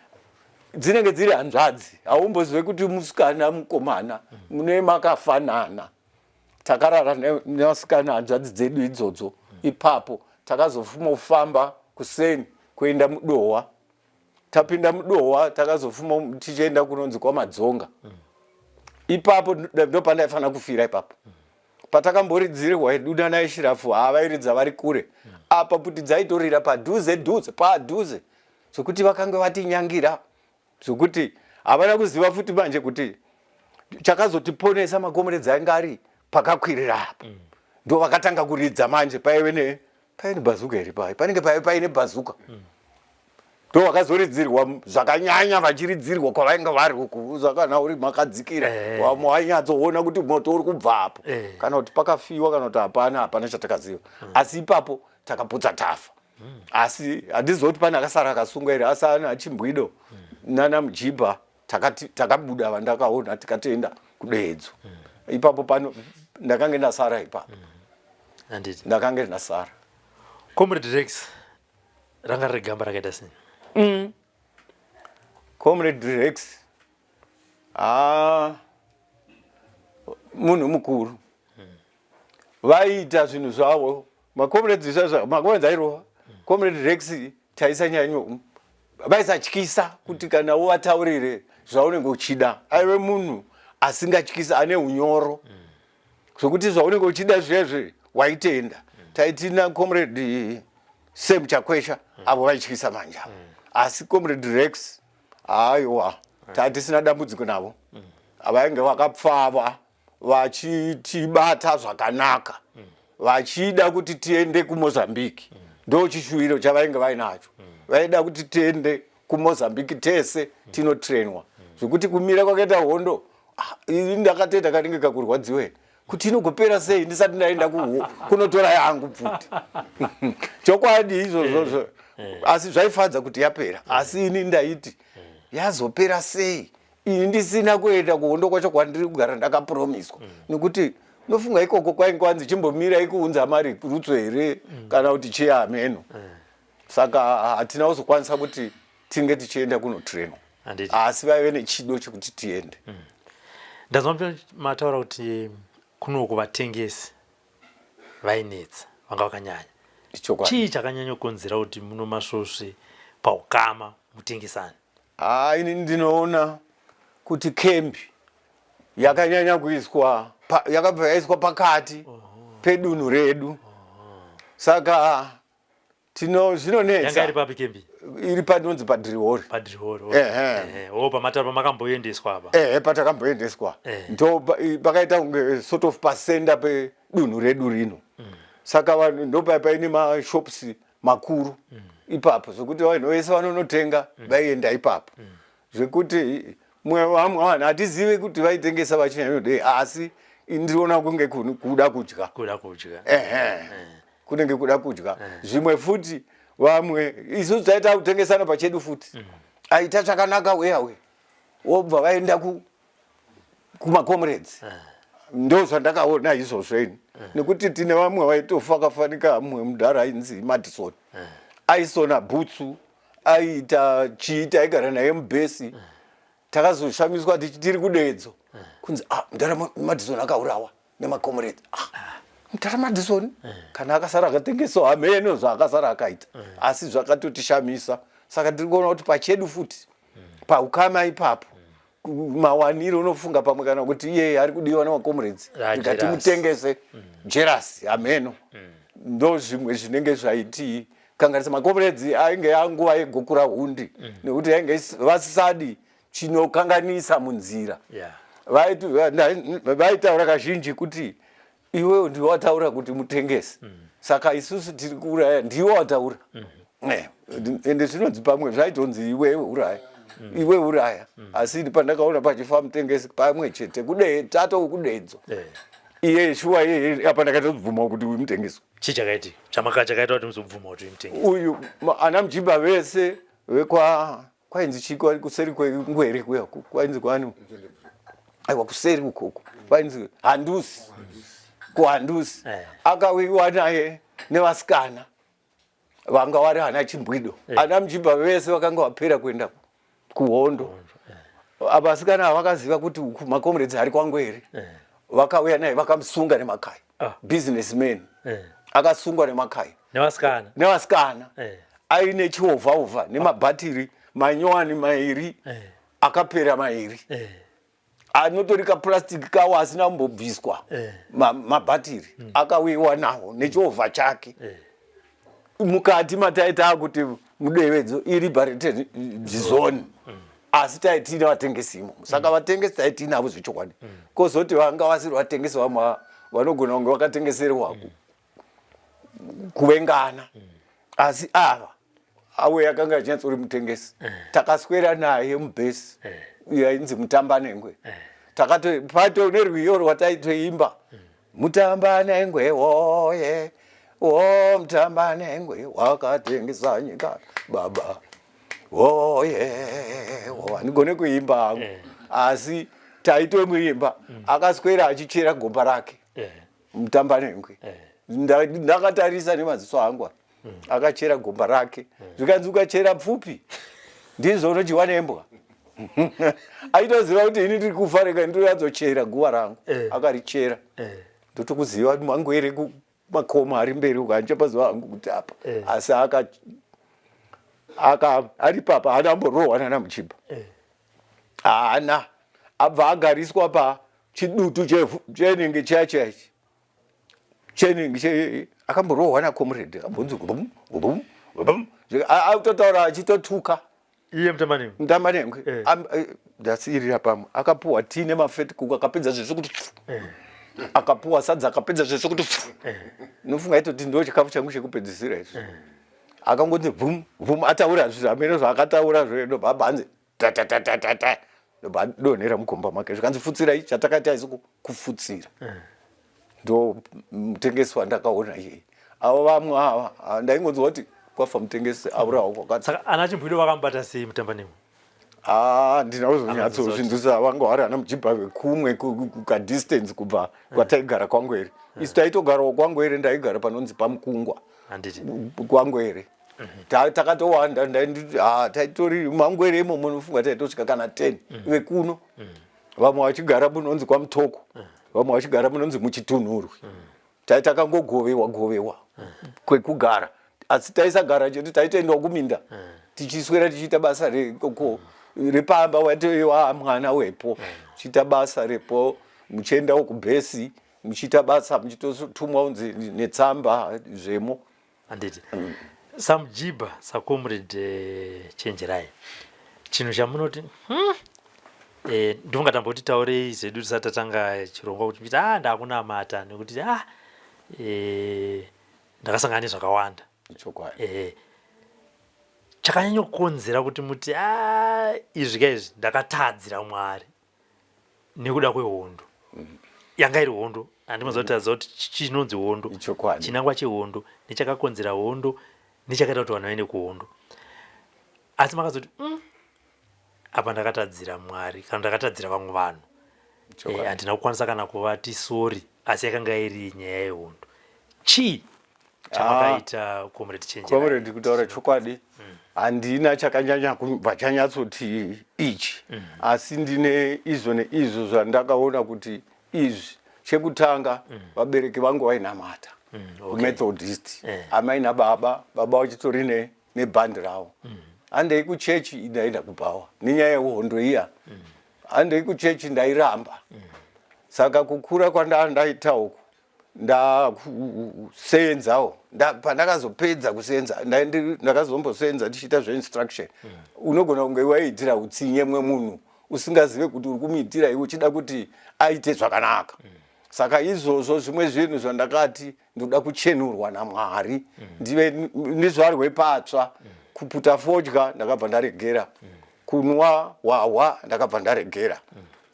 F: dzinenge dziri hanzvadzi, haumbozive kuti musikana mukomana, mune makafanana. Takarara nevasikana hanzvadzi dzedu idzodzo ipapo. Takazofuma kuseni kuenda muDohwa. Tapinda muDohwa, takazofuma tichienda kunonzi kwaMadzonga. Ipapo ndopandaifanira kufira ipapo. Patakamboridzirwa hedu nanaIshirafu, havairidza vari kure apa, kuti dzaitorira padhuze dhuze padhuze, zvokuti vakange vatinyangira, zvokuti havana kuziva futi manje kuti chakazotiponesa macomrades ainge ari pakakwirira apa. Ndo vakatanga kuridza manje. Paive ne paine bhazuka here? Pai panenge paive paine bhazuka. Ndo vakazoridzirwa zvakanyanya, vachiridzirwa kwavainge vari uku. Zvakana uri makadzikira, vamwe wainyatsoona kuti moto uri kubva apo. Kana kuti pakafiwa, kana kuti hapana, hapana chatakaziva. Asi ipapo takaputsa tafa. Asi handiziva kuti pane akasara akasungwa here, asi ana Chimbwido nana Mujibha takati takabuda vandakaona, tikatoenda kudeedzo ipapo. Pano ndakange ndasara ipapo.
E: Handiti?
F: Ndakange ndasara.
E: Comrade Rex ranga riri gamba rakaita sei?
F: Comrade Rex, ah, munhu mukuru. Vaiita zvinhu zvavo macomrades izvazvo, macomrades airova. Comrade Rex taisanyanyo, vaisatyisa kuti kana uvataurire zvaunenge uchida. Aive munhu asingatyisa, ane unyoro, zvokuti zvaunenge uchida zvezve waitenda. Taitina Comrade Sam Chakwesha, avo vaityisa manje avo. Asi Comrade Rex, aiwa, tatisina dambudziko navo. Vainge vakapfava, vachitibata zvakanaka, vachida kuti tiende kuMozambique. Ndo chishuwiro chavainge vainacho. Vaida kuti tiende kuMozambique tese tinotrenwa, zvekuti kumira kwakaita hondo, ah, ini ndakatoita kanenge kakurwadziwe kuti inogopera sei ndisati ndaenda kunotora yangu pfuti. Chokwadi izvozvozvo. Asi zvaifadza kuti yapera, asi ini ndaiti yazopera sei ini ndisina kuenda kuhondo kwacho kwandiri kugara ndakapromiswa? Nekuti nofunga ikoko kwainge kwanzi chimbomirai kuunza mari rutso here, kana kuti chiameno. Saka hatina kuzokwanisa kuti tinge tichienda kunotrenwa.
E: Handiti.
F: Asi vaive nechido chekuti tiende.
E: Ndanzwa mataura kuti kunoku vatengesi vainetsa, vanga vakanyanya.
F: Chokwadi.
E: Chii chakanyanya kukonzera kuti muno masvosve paukama mutengesani?
F: Ha, ini ndinoona kuti kembi yakanyanya kuiswa yakabva yaiswa pakati pedunhu redu, saka tino
E: Yanga
F: zvinonetsa.
E: iri papi kembi?
F: Iri panonzi paDrihori.
E: PaDrihori.
F: Ehe.
E: O, pamataro pamakamboendeswa apa.
F: Ehe, patakamboendeswa. Ndo pakaita kunge sort of pacenter pedunhu redu rino. Saka vanhu ndo paine mashops makuru ipapo, zvekuti vanhu vese vanonotenga vaienda ipapo, zvekuti mwe vamwe vanhu hatizivi kuti vaitengesa vachinyanyodei, asi ndinoona kunge kuda kudya.
E: Kuda kudya.
F: Ehe, kunenge kuda kudya. Zvimwe futi Vamwe isusu taita kutengesana pachedu futi. Aita chakanaka weya we wobva vaenda kumacomrades. Ndo zvandakaona izvozvo ini, nekuti tine vamwe vaitofa akafanika mumwe mudhara ainzi Madison, aisona bhutsu, aiita chii, taigara naye mubhesi. Takazoshamiswa tiri kudedzo kunzi, ah, mudhara Madison akaurawa nemacomrades. Ah, mudhara Madison kana akasara akatengeswa, hameno zvaakasara akaita, asi zvakatotishamisa. Saka tiri kuona kuti pachedu futi paukama ipapo, mawaniro unofunga pamwe kana kuti iyeye ari kudiwa nemacomrades, tikati mutengese, jealous, hameno. Ndo zvimwe zvinenge zvaiti kanganisa macomrades. Ainge anguva yegokura hundi, nekuti ainge vasisadi chinokanganisa munzira. Vaitaura kazhinji kuti iwewe ndiwe wataura kuti mutengese, saka isusu tiri kuuraya, ndiwe wataura. Ende zvinonzi pamwe zvaitonzi iwewe uraya, iwe uraya. Asi pandakaona pachifa mutengesi pamwe chete kude tato kudedzo, iye shuwa iye apa ndakatobvuma kuti uyu mutengesi.
E: Chii chakaitika chamaka chakaita kuti muzobvuma kuti uyu mutengesi?
F: Uyu ana mujibha vese vekwa kwainzi chii, kuseri kwengwere kuya, kwainzi kwani? Aiwa, kuseri ukoko kwainzi Handusi, kuHandusi. Akawiwa naye nevasikana vanga vari ana Chimbwido. Ana mujibha vese vakanga vapera kuenda kuhondo. Vasikana vakaziva kuti uku macomrades ari kwangwere, vakauya naye, vakamusunga nemakai. Businessman akasungwa nemakai.
E: Nevasikana.
F: Nevasikana. Aine chiovhaovha nemabhatiri manyowani mairi, akapera mairi, anotori kaplastic kawo asina kumbobviswa mabhatiri. Akauyiwa nawo nechiovha chake mukati mataita kuti mudevedzo iliberated zone, asi taitina vatengesi imomo. Saka vatengesi taitinavo zvechokwadi. Kozoti vanga vasiri vatengesi, vamwe vanogona kunge vakatengeserwa kuvengana, asi ava awe akanga achinyatsori mutengesi. Takaswera naye mubhesi yainzi Mutambanengwe. Takato pato nerwiyo rwataitoimba, "Mutambanengwe woye wo, Mutambanengwe wakatengesa nyika baba woye wo." Handigone kuimba hangu, asi taitomuimba. Akaswera achichera gomba rake Mutambanengwe. Ndakatarisa nemaziso angu aya. Akachera gomba rake, zvikanzi ukachera pfupi ndizvo unodyiwa nembwa. Aitoziva kuti ini ndiri kufa, rega ndinoyatsochera guva rangu. Akarichera. Ndotokuziva mangwere makomo ari mberi uko, handichapaziva hangu kuti apa. Asi aka ari papa haana amborohwa nana muchibha, haana. Abva agariswa pa chidutu chenenge chiya chiya ichi chenenge akamborohwa nacomrade, akambonzi vum vum vum, autotaura achitotuka.
E: Iye Mutambanengwe?
F: Mutambanengwe. Ndasiyirira pamwe. Akapuwa tii nemafeti kuku, akapedza zvese kuti pfu. Akapuwa sadza, akapedza zvese kuti pfu. Nofunga itoti ndo chikafu changu chekupedzisira izvi. Akangoti vum vum, ataura zvinhu zvaakataura ndobva abanzi tatatatata, ndobva adonhera mugomba make. Zvikanzi futsirai, chatakaita isu kufutsira. Ndo mutengesi wandakaona iyeye. Avo vamwe ava, ah, ndaingonzwa kuti kwafa mutengesi, aurawa kwakati.
E: Saka ana Chimbwido vakamubata sei Mutambanengwe?
F: Ah, ndina kuzonyatsozvinzwisa. Vanga vari ana mujibha vekumwe kadistance kubva kwataigara kwangwere. Isu taitogarawo kwangwere, ndaigara panonzi pamukungwa.
E: Handiti.
F: Kwangwere takatowanda, taitori mangwere imomo, nofunga taitosvika kana 10 vekuno, vamwe vachigara munonzi kwamutoko, vamwe vachigara munonzi muchitunhurwi. Tai takangogovewa govewa kwekugara, asi taisagara chete, taitoendawo kuminda tichiswera tichiita basa rekoko repamba. Watoiwa mwana wepo, chiita basa repo, muchiendawo kubhesi muchiita basa, muchitotumwa unzi netsamba zvemo.
E: Handiti. Samujibha, sacomrade Chenjerai, chinhu chamunoti, ndinonga tamboti taurei zvedu tisati tatanga chirongwa kuti muchiti, ah, ndakunamata nekuti, ah, ndakasangana nezvakawanda.
F: Chokwadi.
E: Chakanyanyokonzera kuti muti, ah, izvi ka izvi ndakatadzira Mwari nekuda kwehondo yanga iri hondo, handimaziva kuti taziva kuti chinonzi hondo,
F: Ichokwadi.
E: chinangwa chehondo nechakakonzera hondo. Nechakaita kuti vanhu vaende kuhondo. Asi makazoti apa ndakatadzira Mwari kana ndakatadzira vamwe vanhu. Handina kukwanisa kana kuvati sorry, asi yakanga iri nyaya yehondo. Chii chamakaita, Comrade Chenjerai?
F: Comrade, kutaura chokwadi, handina chakanyanya kubva chanyatsoti ichi, asi ndine izvo neizvo zvandakaona kuti izvi. Chekutanga, vabereki vangu vainamata kuMethodist, amai nababa. Baba vachitori nebhandi ravo. Handei kuchechi, ndaenda kubhawa nenyaya yehondo iya. Handei kuchechi, ndairamba. Saka kukura kwandaa ndaita uku, ndakusenzawo, pandakazopedza kusenza, ndakazombosenza ndichiita zveinstruction. Unogona kunge waiitira utsinye mwe munhu usingazive kuti uri kumuitira iwe uchida kuti aite zvakanaka. Saka izvozvo zvimwe zvinhu zvandakati ndoda kuchenurwa naMwari, ndive ndizvarwe patsva. Kuputa fodya ndakabva ndaregera, kunwa hwahwa ndakabva ndaregera.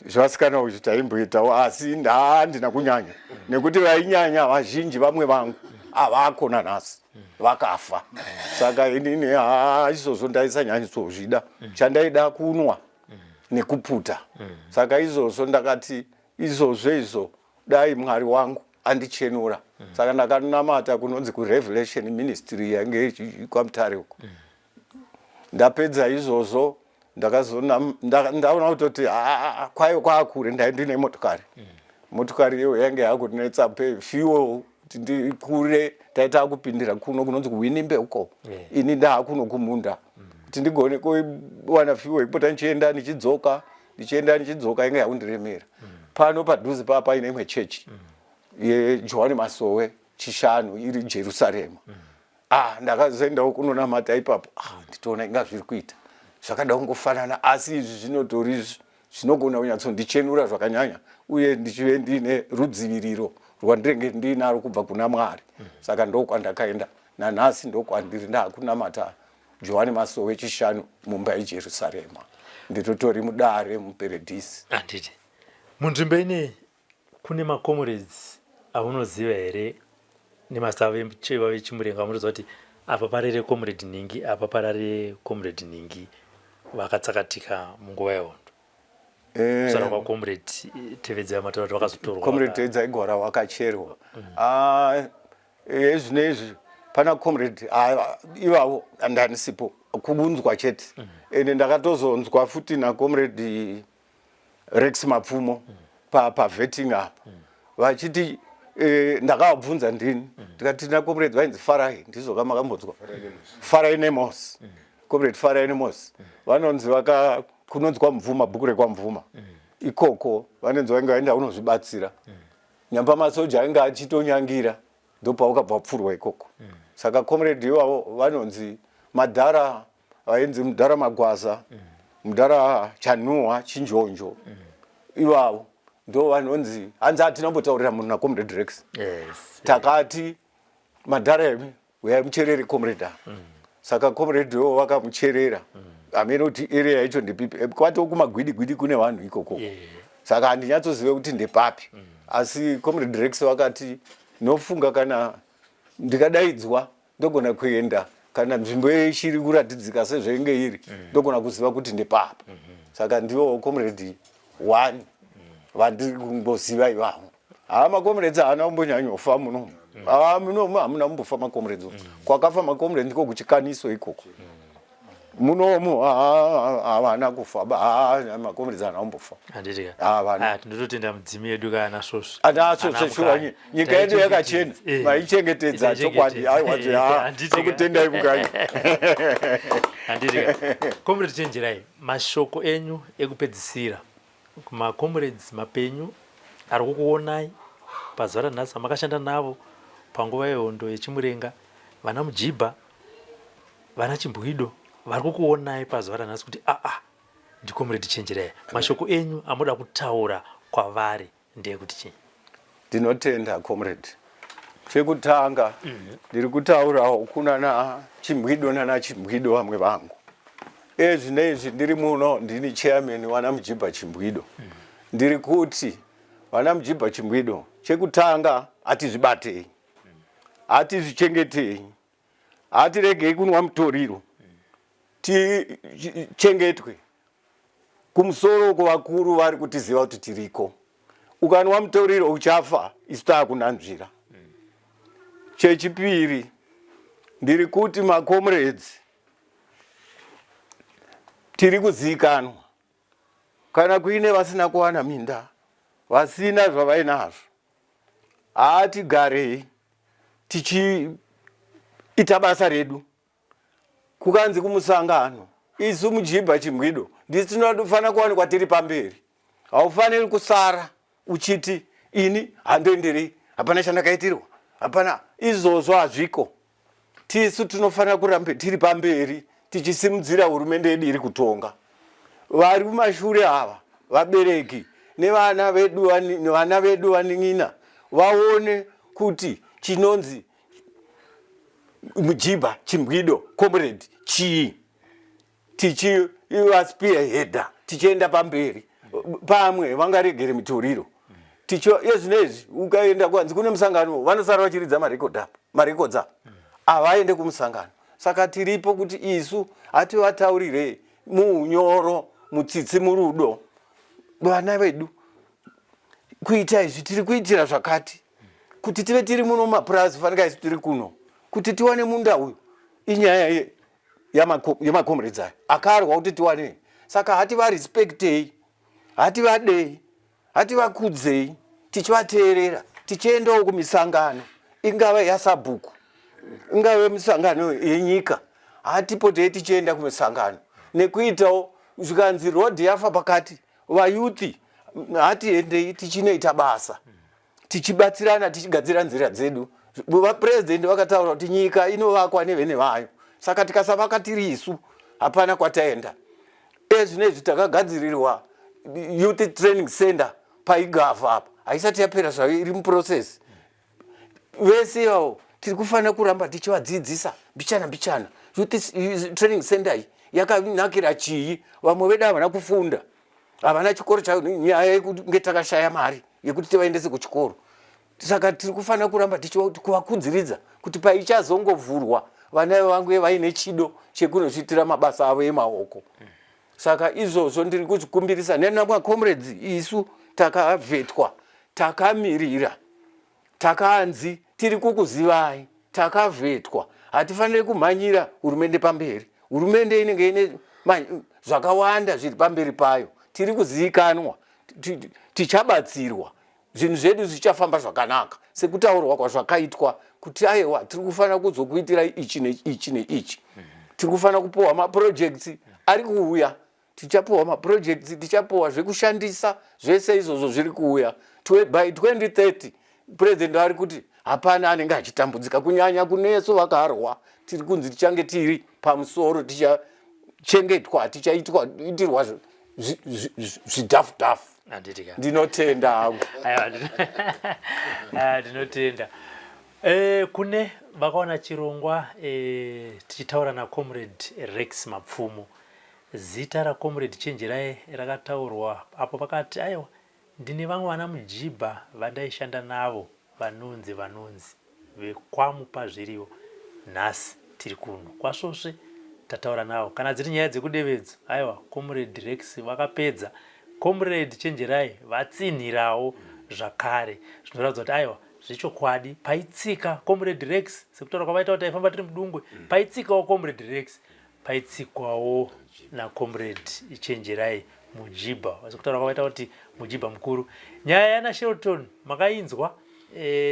F: Zvasikana uchi taimboitawo, asi ndaandina kunyanya, nekuti vainyanya vazhinji vamwe vangu havako nanhasi, vakafa. Saka inini, ha, izvozvo ndaisanyanyisozvida. Chandaida kunwa nekuputa. Saka izvozvo ndakati izvozvo izvo dai Mwari wangu andichenura. Saka ndakanamata kunonzi kuRevelation Ministry yange kwaMutare uko. Ndapedza izvozvo, ndakazona ndaona kutoti haa, kwayo kwakure. Ndai ndine motokari. Motokari iyo yange yakunetsa fuel kuti ndikure. Taita kupindira kuno kunonzi kuWinimbe uko, ini ndaakuno kumunda. Kuti ndigone kuwana fuel ipota ndichienda ndichidzoka, ndichienda ndichidzoka, inge yakundiremera. Pano padhuze paa paine imwe chechi yeJohani Masowe Chishanu iri Jerusarema. Ah, ndakazoendawo kunonamata ipapo. Ah, nditoona inga zviri kuita zvakada kungofanana, asi izvi zvinotori zvinogona kunyatsondichenura zvakanyanya, uye ndichive ndiine rudziviriro rwandinenge ndiinaro kubva kuna Mwari. Saka ndokwandakaenda, nanhasi ndokwandiri, ndaakunamata Johani Masowe Chishanu mumba yeJerusarema. Nditotori mudare muperedhisi.
E: Handiti munzvimbo inei kune macomrades aunoziva here nemazita veChimurenga vamunoziva kuti apa parere Comrade Nhingi, apa parare Comrade Nhingi, vakatsakatika munguva yehondo? Kusara kwaComrade Tevedzera mataura kuti vakazotorwa.
F: Comrade Tevedzai Gwara wakacherwa. Ah, ezvino izvi pana comrade, ah, ivavo handisipo kuunzwa chete. Ende ndakatozonzwa futi naComrade Rex Mapfumo pavetting apa vachiti, ndakavabvunza ndini, ndikati tina comrade vainzi Farai, ndizvo kamakambodzwa Farai Nemos, Comrade Farai Nemos, vanonzi vaka kunonzi kwaMubvuma, bhuku rekwaMubvuma ikoko, vanonzi vainge vaenda kunozvibatsira nyamba masoja ainge achitonyangira, ndopavakabva vapfurwa ikoko. Saka comrade ivavo vanonzi madhara vainzi mudhara Magwaza, mudhara Chanhuwa Chinjonjo, ivavo ndo vanonzi hanzi hatina kumbotaurira munhu naComrade Rex. Takati madhara emi uyai mucherere comrade ava. Saka comrade ivo vakamucherera. Hamene kuti area yacho ndepipi, kwatoo kumagwidi gwidi kune vanhu ikoko, saka handinyatsozive kuti ndepapi. Asi Comrade Rex vakati nofunga kana ndikadaidzwa ndogona kuenda, kana nzvimbo ichiri kuratidzika sezvainge iri, ndogona kuziva kuti ndepapa. Saka ndivo comrade one vandiri kungoziva ivavo. Haa, macomrades haana kumbonyanyofa muno. Haa, munomu hamuna kumbofa macomrades. Kwakafa macomrades ndiko kuChikaniso ikoko. Munomu havana kufa. Haa, macomrades haana kumbofa.
E: Handiti ka?
F: Havana.
E: Ah, tinototenda mudzimu yedu kana svosvi.
F: Anaso sure, nyika yedu yakachena, maichengetedza chokwadi. Aiwa,
E: Handiti ka?
F: tokutendai mukanya.
E: Handiti ka, Comrade Chenjerai? Mashoko enyu ekupedzisira kumacomrades mapenyu ari kukuonai pazuva ranhasi, amakashanda navo panguva yehondo yeChimurenga, vana Mujibha, vana Chimbwido, vari kukuonai pazuva ranhasi kuti aa, ndiComrade Chenjerai, mashoko enyu amoda kutaura kwavari ndeyekuti chii?
F: Ndinotenda, comrade. Chekutanga, ndiri kutaurawo kuna na Chimbwido nana Chimbwido vamwe vangu. Ezvino izvi ndiri muno, ndini chairman wana Mujibha Chimbwido. Ndiri kuti vana Mujibha Chimbwido, chekutanga hatizvibatei, hatizvichengetei. Hatiregei kunwa mutoriro, tichengetwe kumusoro uko. Vakuru vari kutiziva kuti tiriko. Ukanwa mutoriro uchafa, isu taakunanzvira. Chechipiri, ndiri kuti macomrades tiri kuzivikanwa. Kana kuine vasina kuwana minda, vasina zvavainazvo, haatigarei tichiita basa redu. Kukanzi kumusangano, isu mujibha chimbwido ndisi tinofanira kuwanikwa tiri pamberi. Haufaniri kusara uchiti ini handoenderei, hapana chandakaitirwa, hapana. Izvozvo hazviko. Tisu tinofanira kurambe tiri pamberi tichisimudzira hurumende yedu iri kutonga. Vari kumashure ava, vabereki nevana vedu, vana vedu, vanin'ina vaone kuti chinonzi mujibha chimbwido comrade chii, tichivaspearheader tichienda pamberi. Pamwe vangaregere mitoriro. Yezvinezvi ukaenda kwanzi kune musangano, vanosara vachiridza marecord apa, marecords apa, havaende kumusangano. Saka tiripo kuti isu hativataurirei muunyoro, mutsitsi, murudo, vana vedu, kuita izvi tiri kuitira zvakati, kuti tive tiri muno mumapurazi. Fanika isu tiri kuno kuti tiwane munda uyu, inyaya yemacomrades aya akarwa kuti tiwane. Saka hativarespectei, hativadei, hativakudzei, tichivateerera, tichiendawo kumisangano, ingave yasabhuku, ingave misangano yenyika. Hatipotei tichienda kumisangano nekuitawo. Zvikanzi rodhi yafa pakati, vayouth hatiendei tichinoita basa, tichibatsirana, tichigadzira nzira dzedu. Vapurezidendi vakataura kuti nyika inovakwa nevene vayo, saka tikasavaka tiri isu, hapana kwataenda. Ezvinezvi takagadzirirwa youth training center paigavha apa, haisati yapera zvayo, iri muprocess. Vese ivavo tiri kufanira kuramba tichivadzidzisa mbichana mbichana. Youth training center iyi yakanakira chii? Vamwe vedu havana kufunda, havana chikoro. Nyaya yekunge takashaya mari yekuti tivaendese kuchikoro, saka tiri kufanira kuramba tichikuvakudziridza kuti paichazongovhurwa, vana vangu vaine chido chekunozviitira mabasa avo emaoko. Saka izvozvo ndiri kuzvikumbirisa nenamacomrades. Isu takavhetwa, takamirira, takanzi tiri kukuzivai, takavhetwa. Hatifaniri kumhanyira hurumende pamberi. Hurumende inenge ine zvakawanda zviri pamberi payo. Tiri kuzivikanwa, tichabatsirwa, zvinhu zvedu zvichafamba zvakanaka sekutaurwa kwazvakaitwa kuti aiwa, tiri kufanira kuzokuitirai ichi neichi neichi. Tiri kufanira kupiwa maprojects ari kuuya, tichapiwa maprojects, tichapiwa zvekushandisa, zvese izvozvo zviri kuuya. By 2030 president ari kuti hapana anenge achitambudzika, kunyanya kunesu vakarwa. Tiri kunzi tichange tiri pamusoro, tichachengetwa, tichaitwa itirwa zvidhafudhafu.
E: Handiti ka?
F: Ndinotenda hangu.
E: Aiwa, ndinotenda. Kune vakaona chirongwa tichitaura nacomrade Rex Mapfumo, zita racomrade Chenjerai rakataurwa apo vakati aiwa, ndine vamwe vana mujibha vandaishanda navo vanonzi vekwaMupazviriwo. Nhasi tiri kuno kwaSvosve, tataura navo. Kana dziri nyaya dzekudevedzo, aiwa, comrade Rex vakapedza, comrade Chenjerai vatsinhirawo zvakare, zvinoratidza kuti aiwa, zvechokwadi paitsika comrade Rex sekutaura kwavaita kuti taifamba tiri mudungwe. Paitsikawo comrade Rex, paitsikwawo nacomrade Chenjerai Mujibha sekutaura kwavaita kuti mujibha mukuru. Nyaya yana Shelton makainzwa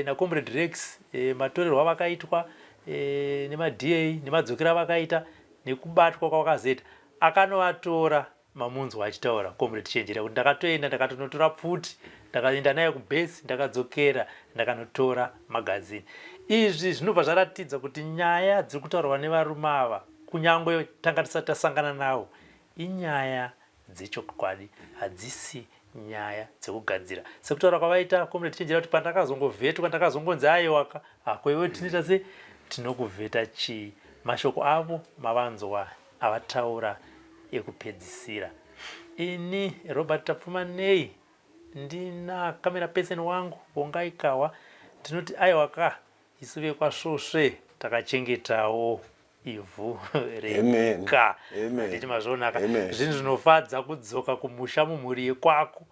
E: nacomrade Rex, matorerwo avakaitwa nemaDA, nemadzokero avakaita, nekubatwa kwavakazoita. Akanovatora mamunzwa achitaura comrade Chenjerai kuti ndakatoenda, ndakatonotora pfuti, ndakaenda nayo kubhesi, ndakadzokera, ndakanotora magazini. Izvi zvinobva zvaratidza kuti nyaya dziri kutaurwa nevarume ava, kunyange tanga tisati tasangana navo, inyaya dzechokwadi, hadzisi nyaya dzekugadzira sekutaura kwavaita comrade Chenjerai kuti pandakazongovhetwa, ndakazongonzi aiwaka, akweiwe tinoita se tinokuvheta chii. Mashoko avo mavanzwa avataura ekupedzisira. Ini Robert Tapfumanei ndina camera person wangu Vongai Kahwa, ndinoti aiwa ka, isu vekwaSvosve. Takachengetawo ivhu renyika. Handiti mazvionaka? Zvinhu zvinofadza kudzoka kumusha mumhuri yekwako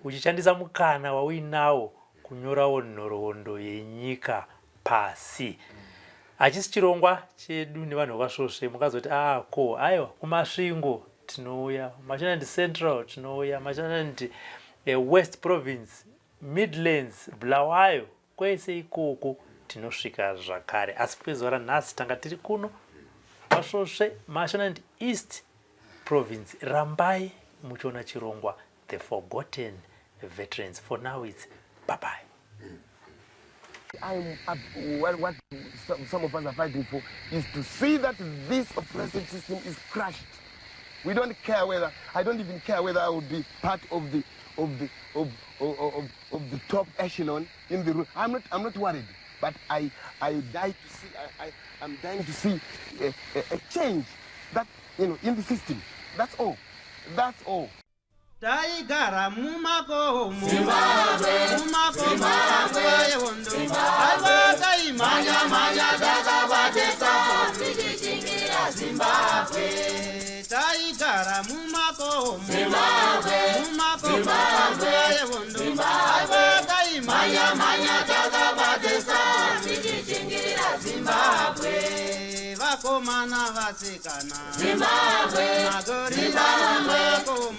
E: uchishandisa mukana wauinawo kunyorawo nhoroondo yenyika pasi. Hachisi chirongwa chedu nevanhu vekwaSvosve mukazoti ah ko aiwa kuMasvingo tinouya, Mashonaland Central tinouya, Mashonaland West Province, Midlands, Bulawayo, kwese ikoko tinosvika zvakare. Asi kwezuva ranhasi tanga tiri kuno kwaSvosve, Mashonaland East Province. Rambai muchiona chirongwa The Forgotten Veterans. For now it's bye bye.
A: I'm up, what some of us are fighting for is to see that this oppressive system is crushed. We don't care whether, I don't even care whether I will be part of the of the of of, of, of the top echelon in the room. I'm not worried, but I die to see I'm dying to see a change that in the system. That's all. That's all.
B: Taigara mumakomo, mumakomo nguva yehondo. Aiwa, taimhanya mhanya takabate
C: tichichingira Zimbabwe.
B: Taigara mumakomo, mumakomo nguva yehondo. Aiwa, taimhanya
C: mhanya takabate tichichingira Zimbabwe.
B: Vakomana, vasikana,
C: Zimbabwe.
B: Magorila mumakomo.